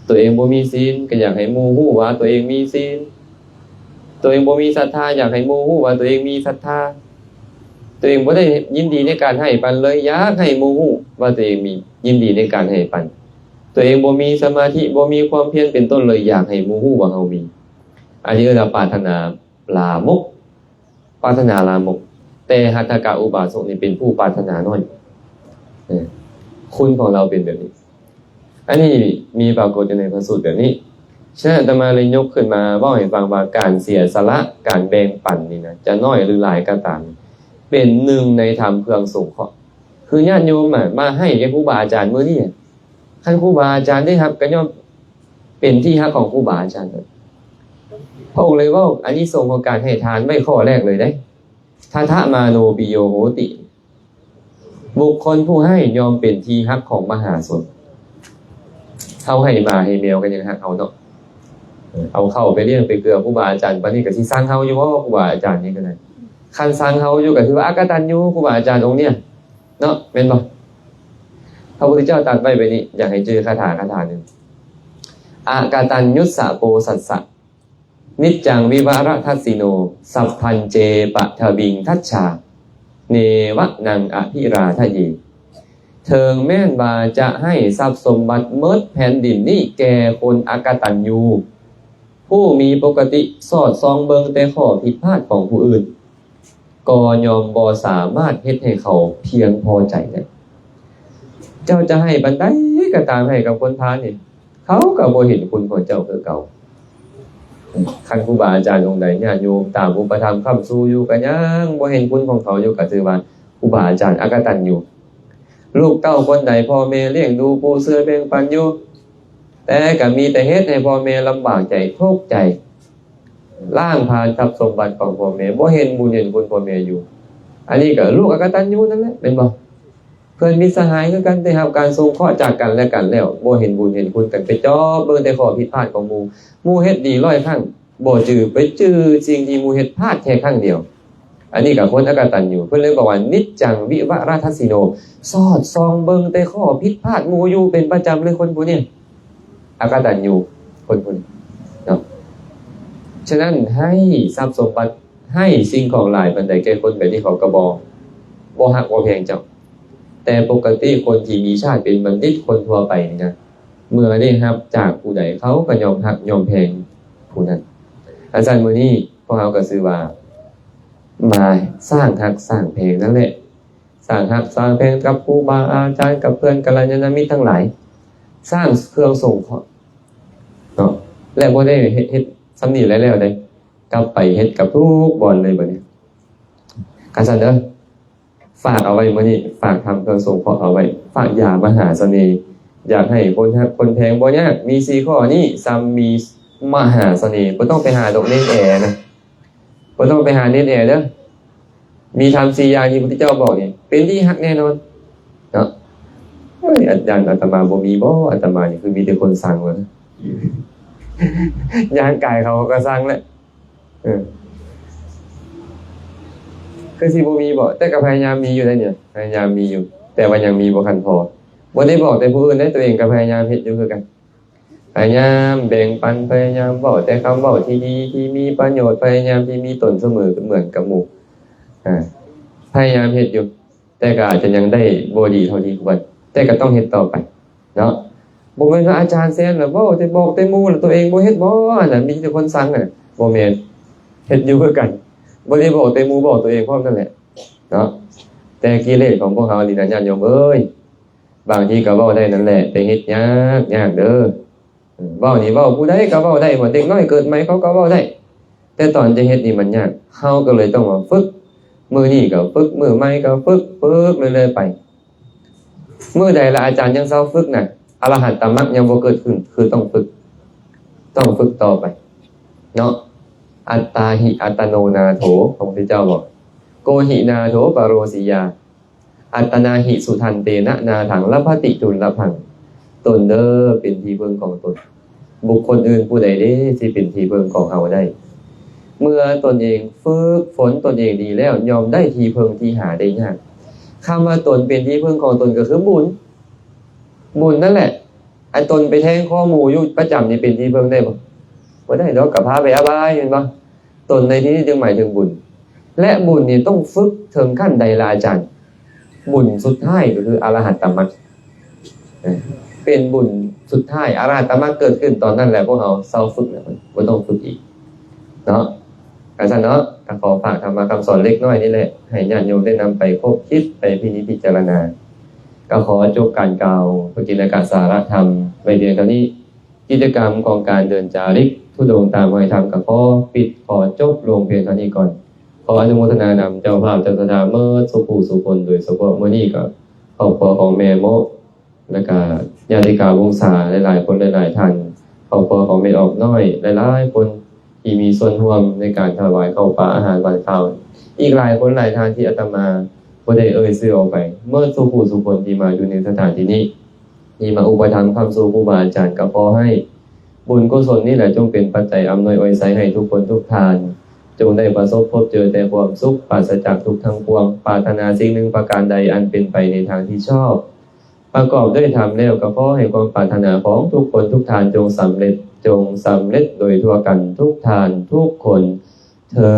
ຕົວເອງບໍ່ມີສິນ ກໍຢາກໃຫ້ໝູ່ຮູ້ວ່າຕົວເອງມີສິນ, ຕົວເອງບໍ່ມີສັດທາ ຢາກໃຫ້ໝູ່ຮູ້ວ່າຕົວເອງມີສັດທາ, ຕົວເອງບໍ່ໄດ້ຍິນດີໃນການໃຫ້ປັນເລີຍ ຢາກໃຫ້ໝູ່ຮູ້ວ່າຕົວເອງມີ ຍິນດີໃນການໃຫ້ປັນ, ຕົວເອງບໍ່ມີສະມາທິ ບໍ່ມີຄວາມພຽນເປັນຕົ້ນເລີຍ ຢາກໃຫ້ໝູ່ຮູ້ວ່າເຮົາມີ. ອັນນີ້ເອີ້ນວ່າປາດຖະໜາລາມົກ. ປາດຖະໜາລາມົກ, ແຕ່ຫັດຖະກະອຸບາສົກນີ້ເປັນຜູ້ປາດຖະໜານ້ອຍ. ເອີ ຄຸນຂອງລາວເປັນແບບນີ້. ອັນນີ້ມີປາກົດຢູ່ໃນພະສູດແບບນີ້. ສະນັ້ນ ອາດຕະມາເລີຍຍົກຂຶ້ນມາເວົ້າໃຫ້ຟັງວ່າ ການເສຍສະຫຼະ ການແບ່ງປັນນີ້ນະ ຈະນ້ອຍຫຼືຫຼາຍກໍຕາມ ເປັນໜຶ່ງໃນທຳເພື່ອສົງເຄາະ. ຄືຍາດໂຍມອະ ມາໃຫ້ແກ່ຄູບາອາຈານມື້ນີ້ ຄັນຄູບາອາຈານໄດ້ຮັບ ກໍຍ່ອມເປັນທີ່ຮັກຂອງຄູບາອາຈານ. ພະອົງເລີຍເວົ້າອານິສົງຂອງການໃຫ້ທານໄວ້ຂໍ້ແລກເລີຍເດ້ ທັດຖະມາໂນປິໂຍໂຫຕິ ບຸກຄົນຜູ້ໃຫ້ຍ່ອມເປັນທີ່ຮັກຂອງມະຫາຊົນ. ເຮົາໃຫ້ໝາໃຫ້ແມວກໍຍັງຮັກເຮົາເນາະ. ເອີ ເອົາເຂົ້າໄປລ້ຽງໄປເກືອຄູບາອາຈານ ປານນີ້ກໍຊິຊັງເຮົາຢູ່ບໍ່? ຄູບາອາຈານນີ້ກໍໄດ້ ຄັນຊັງເຮົາຢູ່ກໍຖືວ່າອະກະຕັນຍູ ຄູບາອາຈານອົງເນີ້ຍເນາະ ແມ່ນບໍ່? ພະພຸດທະເຈົ້າຕັດໄວ້ແບບນີ້ ຢາກໃຫ້ຈື່ຄາຖາ ຄາຖາໜຶ່ງ ອະກະຕັນຍຸດສະໂປສັດສະ ນິດຈັງວິວະລະທັດສິໂນ ສັບພັນເຈປະທະວິງທັດສາ ເນວະນັງອະພິລາທະເຍ. ເຖິງແມ່ນວ່າຈະໃຫ້ຊັບສົມບັດໝົດແຜ່ນດິນນີ້ແກ່ຄົນອະກະຕັນຍູ ຜູ້ມີປົກກະຕິສອດສ່ອງເບິ່ງແຕ່ຂໍ້ຜິດພາດຂອງຜູ້ອື່ນ ກໍຍ່ອມບໍ່ສາມາດເຮັດໃຫ້ເຂົາພຽງພໍໃຈໄດ້. ເຈົ້າຈະໃຫ້ປານໃດກໍຕາມ ໃຫ້ກັບຄົນພານນີ້ ເຂົາກໍບໍ່ເຫັນຄຸນຂອງເຈົ້າຄືເກົ່າ. ຄັນຄູບາອາຈານອົງໃດ ຍາດໂຍມຕາມອຸປະຖຳຄ້ຳຊູຢູ່ ກໍຍັງບໍ່ເຫັນຄຸນຂອງເຂົາຢູ່ ກໍຖືວ່າຄູບາອາຈານອະກະຕັນຍູ. ລູກເຕົ້າຄົນໃດ ພໍ່ແມ່ລ້ຽງດູປູເສືອແບ່ງປັນຢູ່ ແຕ່ກໍມີແຕ່ເຮັດໃຫ້ພໍ່ແມ່ລຳບາກໃຈ ທຸກໃຈ ລ້າງຜານຊັບສົມບັດຂອງພໍ່ແມ່ ບໍ່ເຫັນບຸນເຫັນຄຸນພໍ່ແມ່ຢູ່. ອັນນີ້ກໍລູກອະກະຕັນຍູນັ້ນແຫຼະ ແມ່ນບໍ່? ເພື່ອນມິດສະຫາຍຄືກັນ ໄດ້ຮັບການສົງເຄາະຈາກກັນແລະກັນແລ້ວ ບໍ່ເຫັນບຸນເຫັນຄຸນກັນ ໄປຈອບເບິ່ງແຕ່ຂໍ້ຜິດພາດຂອງໝູ່. ໝູ່ເຮັດດີຮ້ອຍຄັ້ງ ບໍ່ຈື່ ໄປຈື່ສິ່ງທີ່ໝູ່ເຮັດພາດແຄ່ຄັ້ງດຽວ. ອັນນີ້ກໍຄົນອະກະຕັນຍູ. ເພິ່ນເລີຍບອກວ່າ ນິດຈັງວິວະລະທັດສິໂນ ສອດສ່ອງເບິ່ງແຕ່ຂໍ້ຜິດພາດໝູ່ຢູ່ເປັນປະຈຳເລີຍ ຄົນຜູ້ນີ້ອະກະຕັນຍູ ຄົນຜູ້ນີ້ເນາະ. ສະນັ້ນ ໃຫ້ຊັບສົມບັດ ໃຫ້ສິ່ງຂອງຫຼາຍປານໃດແກ່ຄົນແບບນີ້ ເຂົາກໍບໍ່ ບໍ່ຮັກບໍ່ແພງເຈົ້າ. ແຕ່ປົກກະຕິຄົນທີ່ມີຊາດເປັນບັນດິດ ຄົນທົ່ວໄປນີ້ນະ ເມື່ອໄດ້ຮັບຈາກຜູ້ໃດ ເຂົາກໍຍອມຮັກຍອມແພງຜູ້ນັ້ນ. ອັນຊັ້ນ ມື້ນີ້ພວກເຮົາກໍຊື່ວ່າ ມາສ້າງຮັກສ້າງແພງນັ້ນແຫຼະ ສ້າງຮັກສ້າງແພງກັບຄູບາອາຈານ ກັບເພື່ອນກັນລະຍານະມິດທັງຫຼາຍ ສ້າງເຄື່ອງສົງເຄາະເນາະ. ແລະ ບໍ່ໄດ້ເຮັດ ເຮັດສ່ຳນີ້ແລ້ວໆເດ້ ກັບໄປເຮັດກັບທຸກບ່ອນເລີຍບັດນີ້. ຄັນຊັ້ນເດີ ຝາກເອົາໄວ້ມື້ນີ້ ຝາກທຳເຄື່ອງສົງເຄາະເອົາໄວ້ ຝາກຢາມະຫາສະເໜ່. ຢາກໃຫ້ຄົນຮັກຄົນແພງບໍ່ຍາກ ມີສີ່ຂໍ້ນີ້ ສ່ຳມີມະຫາສະເໜ່. ບໍ່ຕ້ອງໄປຫາດອກເນນແອນະ ບໍ່ຕ້ອງໄປຫາເນນແອເດີ. ມີທຳສີ່ຢ່າງທີ່ພຸດທະເຈົ້າບອກນີ້ ເປັນທີ່ຮັກແນ່ນອນເນາະ. ເອີຍ ອາຈານ ອາດຕະມາບໍ່ມີບໍ? ອາດຕະມານີ້ຄືມີແຕ່ຄົນຊັງວະ ຍ່າງກາຍເຂົາ ເຂົາກໍຊັງແຫຼະ. ເອີ ຄືຊິບໍ່ມີບໍ? ແຕ່ກໍພະຍາຍາມມີຢູ່ໄດ໋ນີ້ ພະຍາຍາມມີຢູ່ ແຕ່ວ່າຍັງມີບໍ່ຄັນພໍ. ບໍ່ໄດ້ບອກແຕ່ຜູ້ອື່ນເດ້ ຕົວເອງກໍພະຍາຍາມເຮັດຢູ່ຄືກັນ. ພະຍາຍາມແບ່ງປັນ ພະຍາຍາມເວົ້າແຕ່ຄຳເວົ້າທີ່ດີ ທີ່ມີປະໂຫຍດ ພະຍາຍາມທີ່ມີຕົນສະເໝີເໝືອນກັບໝູ່. ອາ ພະຍາຍາມເຮັດຢູ່ ແຕ່ກໍອາດຈະຍັງໄດ້ບໍ່ດີເທົ່າທີ່ຄວນ ແຕ່ກໍຕ້ອງເຮັດຕໍ່ໄປເນາະ. ບໍ່ແມ່ນວ່າອາຈານແຊນລະເວົ້າແຕ່ ບອກແຕ່ໝູ່ລະ ຕົວເອງບໍ່ເຮັດບໍ? ອັນນັ້ນມີແຕ່ຄົນຊັງນະ. ບໍ່ແມ່ນ ເຮັດຢູ່ຄືກັນ ບໍ່ໄດ້ບອກແຕ່ໝູ່ ບອກຕົວເອງພ້ອມນັ້ນແຫຼະເນາະ. ແຕ່ກິເລດຂອງພວກເຮົານີ້ນະ ຍາດໂຍມເອີຍ ບາງທີກໍເວົ້າໄດ້ນັ້ນແຫຼະ ແຕ່ເຮັດຍາກ ຍາກເດີ. ເອີ ເວົ້ານີ້ເວົ້າ ຜູ້ໃດກໍເວົ້າໄດ້ ເດັກນ້ອຍເກີດໃໝ່ເຂົາກໍເວົ້າໄດ້ ແຕ່ຕອນຈະເຮັດນີ້ມັນຍາກ. ເຮົາກໍເລີຍຕ້ອງມາຝຶກ ມື້ນີ້ກໍຝຶກ ມື້ໃໝ່ກໍຝຶກ ຝຶກເລື້ອຍໆໄປ. ມື້ໃດລະອາຈານຍັງເຊົາຝຶກນະ ອະລະຫັດຕະມັກຍັງບໍ່ເກີດຂຶ້ນ ຄືຕ້ອງຝຶກ ຕ້ອງຝຶກຕໍ່ໄປເນາະ. ອັດຕາຫິອັດຕະໂນນາໂຖ ພະພຸດທະເຈົ້າບອກ ໂກຫິນາໂຖປະໂຣສີຍາ ອັດຕະນາຫິສຸທັນເຕນະ ນາທັງລັບພະຕິດຸນລະພັງ. ຕົນເດີເປັນທີ່ເພິ່ງຂອງຕົນ ບຸກຄົນອື່ນຜູ້ໃດເດ ຊິເປັນທີ່ເພິ່ງຂອງເຮົາໄດ້? ເມື່ອຕົນເອງຝຶກຝົນຕົນເອງດີແລ້ວ ຍ່ອມໄດ້ທີ່ເພິ່ງທີ່ຫາໄດ້ຍາກ. ຄຳວ່າຕົນເປັນທີ່ເພິ່ງຂອງຕົນກໍຄືບຸນ ບຸນນັ້ນແຫຼະ. ອັນຕົນໄປແທງຄໍໝູຢູ່ປະຈຳນີ້ເປັນທີ່ເພິ່ງໄດ້ບໍ່? ບໍ່ໄດ້ດອກ ກໍພາໄປອະບາຍແມ່ນບໍ່? ຕົນໃນທີ່ນີ້ຈຶ່ງໝາຍເຖິງບຸນ ແລະ ບຸນນີ້ຕ້ອງຝຶກເຖິງຂັ້ນໃດລະອາຈານ? ບຸນສຸດທ້າຍກໍຄືອະລະຫັດຕະມັກ ເປັນບຸນສຸດທ້າຍ ອະລະຫັດຕະມັກເກີດຂຶ້ນຕອນນັ້ນແຫຼະ ພວກເຮົາເຊົາຝຶກແລ້ວ ບໍ່ຕ້ອງຝຶກອີກເນາະ. ກະຊັ້ນເນາະ ກະຂໍຝາກທຳມະຄຳສອນເລັກນ້ອຍນີ້ແຫຼະ ໃຫ້ຍາດໂຍມໄດ້ນຳໄປຄົບຄິດ ໄປພິນິດພິຈາລະນາ. ກະຂໍຈົບການກ່າວພະກິນນະກະສາລະທຳໄວ້ພຽງເທົ່ານີ້. ກິດຈະກຳຂອງການເດີນຈາລິກທຸດົງຕາມຮອຍທຳກໍຂໍປິດ ຂໍຈົບລົງພຽງເທົ່ານີ້ກ່ອນ. ຂໍອະນຸໂມທະນານຳເຈົ້າພາບເຈົ້າສັດທາເໝິດສູ່ຜູ້ສູ່ຄົນ, ໂດຍສະເພາະມື້ນີ້ກໍຄອບຄົວຂອງແມ່ໂມະ ແລະກະຍາຕິກາວົງສາຫຼາຍໆຄົນຫຼາຍໆທ່ານ, ຄອບຄົວຂອງແມ່ອອກນ້ອຍຫຼາຍໆຄົນ ທີ່ມີສ່ວນຮ່ວມໃນການຖວາຍເຂົ້າປາອາຫານຫວານຄາວ, ອີກຫຼາຍຄົນຫຼາຍທ່ານທີ່ອາດຕະມາບໍ່ໄດ້ເອີ່ຍຊື່ອອກໄປ, ເໝິດສູ່ຜູ້ສູ່ຄົນທີ່ມາຢູ່ໃນສະຖານທີ່ນີ້ ທີ່ມາອຸປະຖຳຄ້ຳຊູຄູບາອາຈານ, ກໍຂໍໃຫ້ບຸນກຸສົນນີ້ແຫຼະ ຈົ່ງເປັນປັດໄຈອຳນວຍອວຍໄຊໃຫ້ທຸກຄົນທຸກທ່ານ, ຈົ່ງໄດ້ປະສົບພົບເຈີແຕ່ຄວາມສຸກ ປາສະຈາກທຸກທັງປວງ, ປາດຖະໜາສິ່ງໜຶ່ງປະການໃດອັນເປັນໄປໃນທາງທີ່ຊອບ ປະກອບດ້ວຍທຳແລ້ວ ກໍຂໍໃຫ້ຄວາມປາດຖະໜາຂອງທຸກຄົນທຸກທ່ານຈົ່ງສຳເລັດ, ຈົ່ງສຳເລັດໂດຍທົ່ວກັນທຸກທ່ານທຸກຄົນເທີ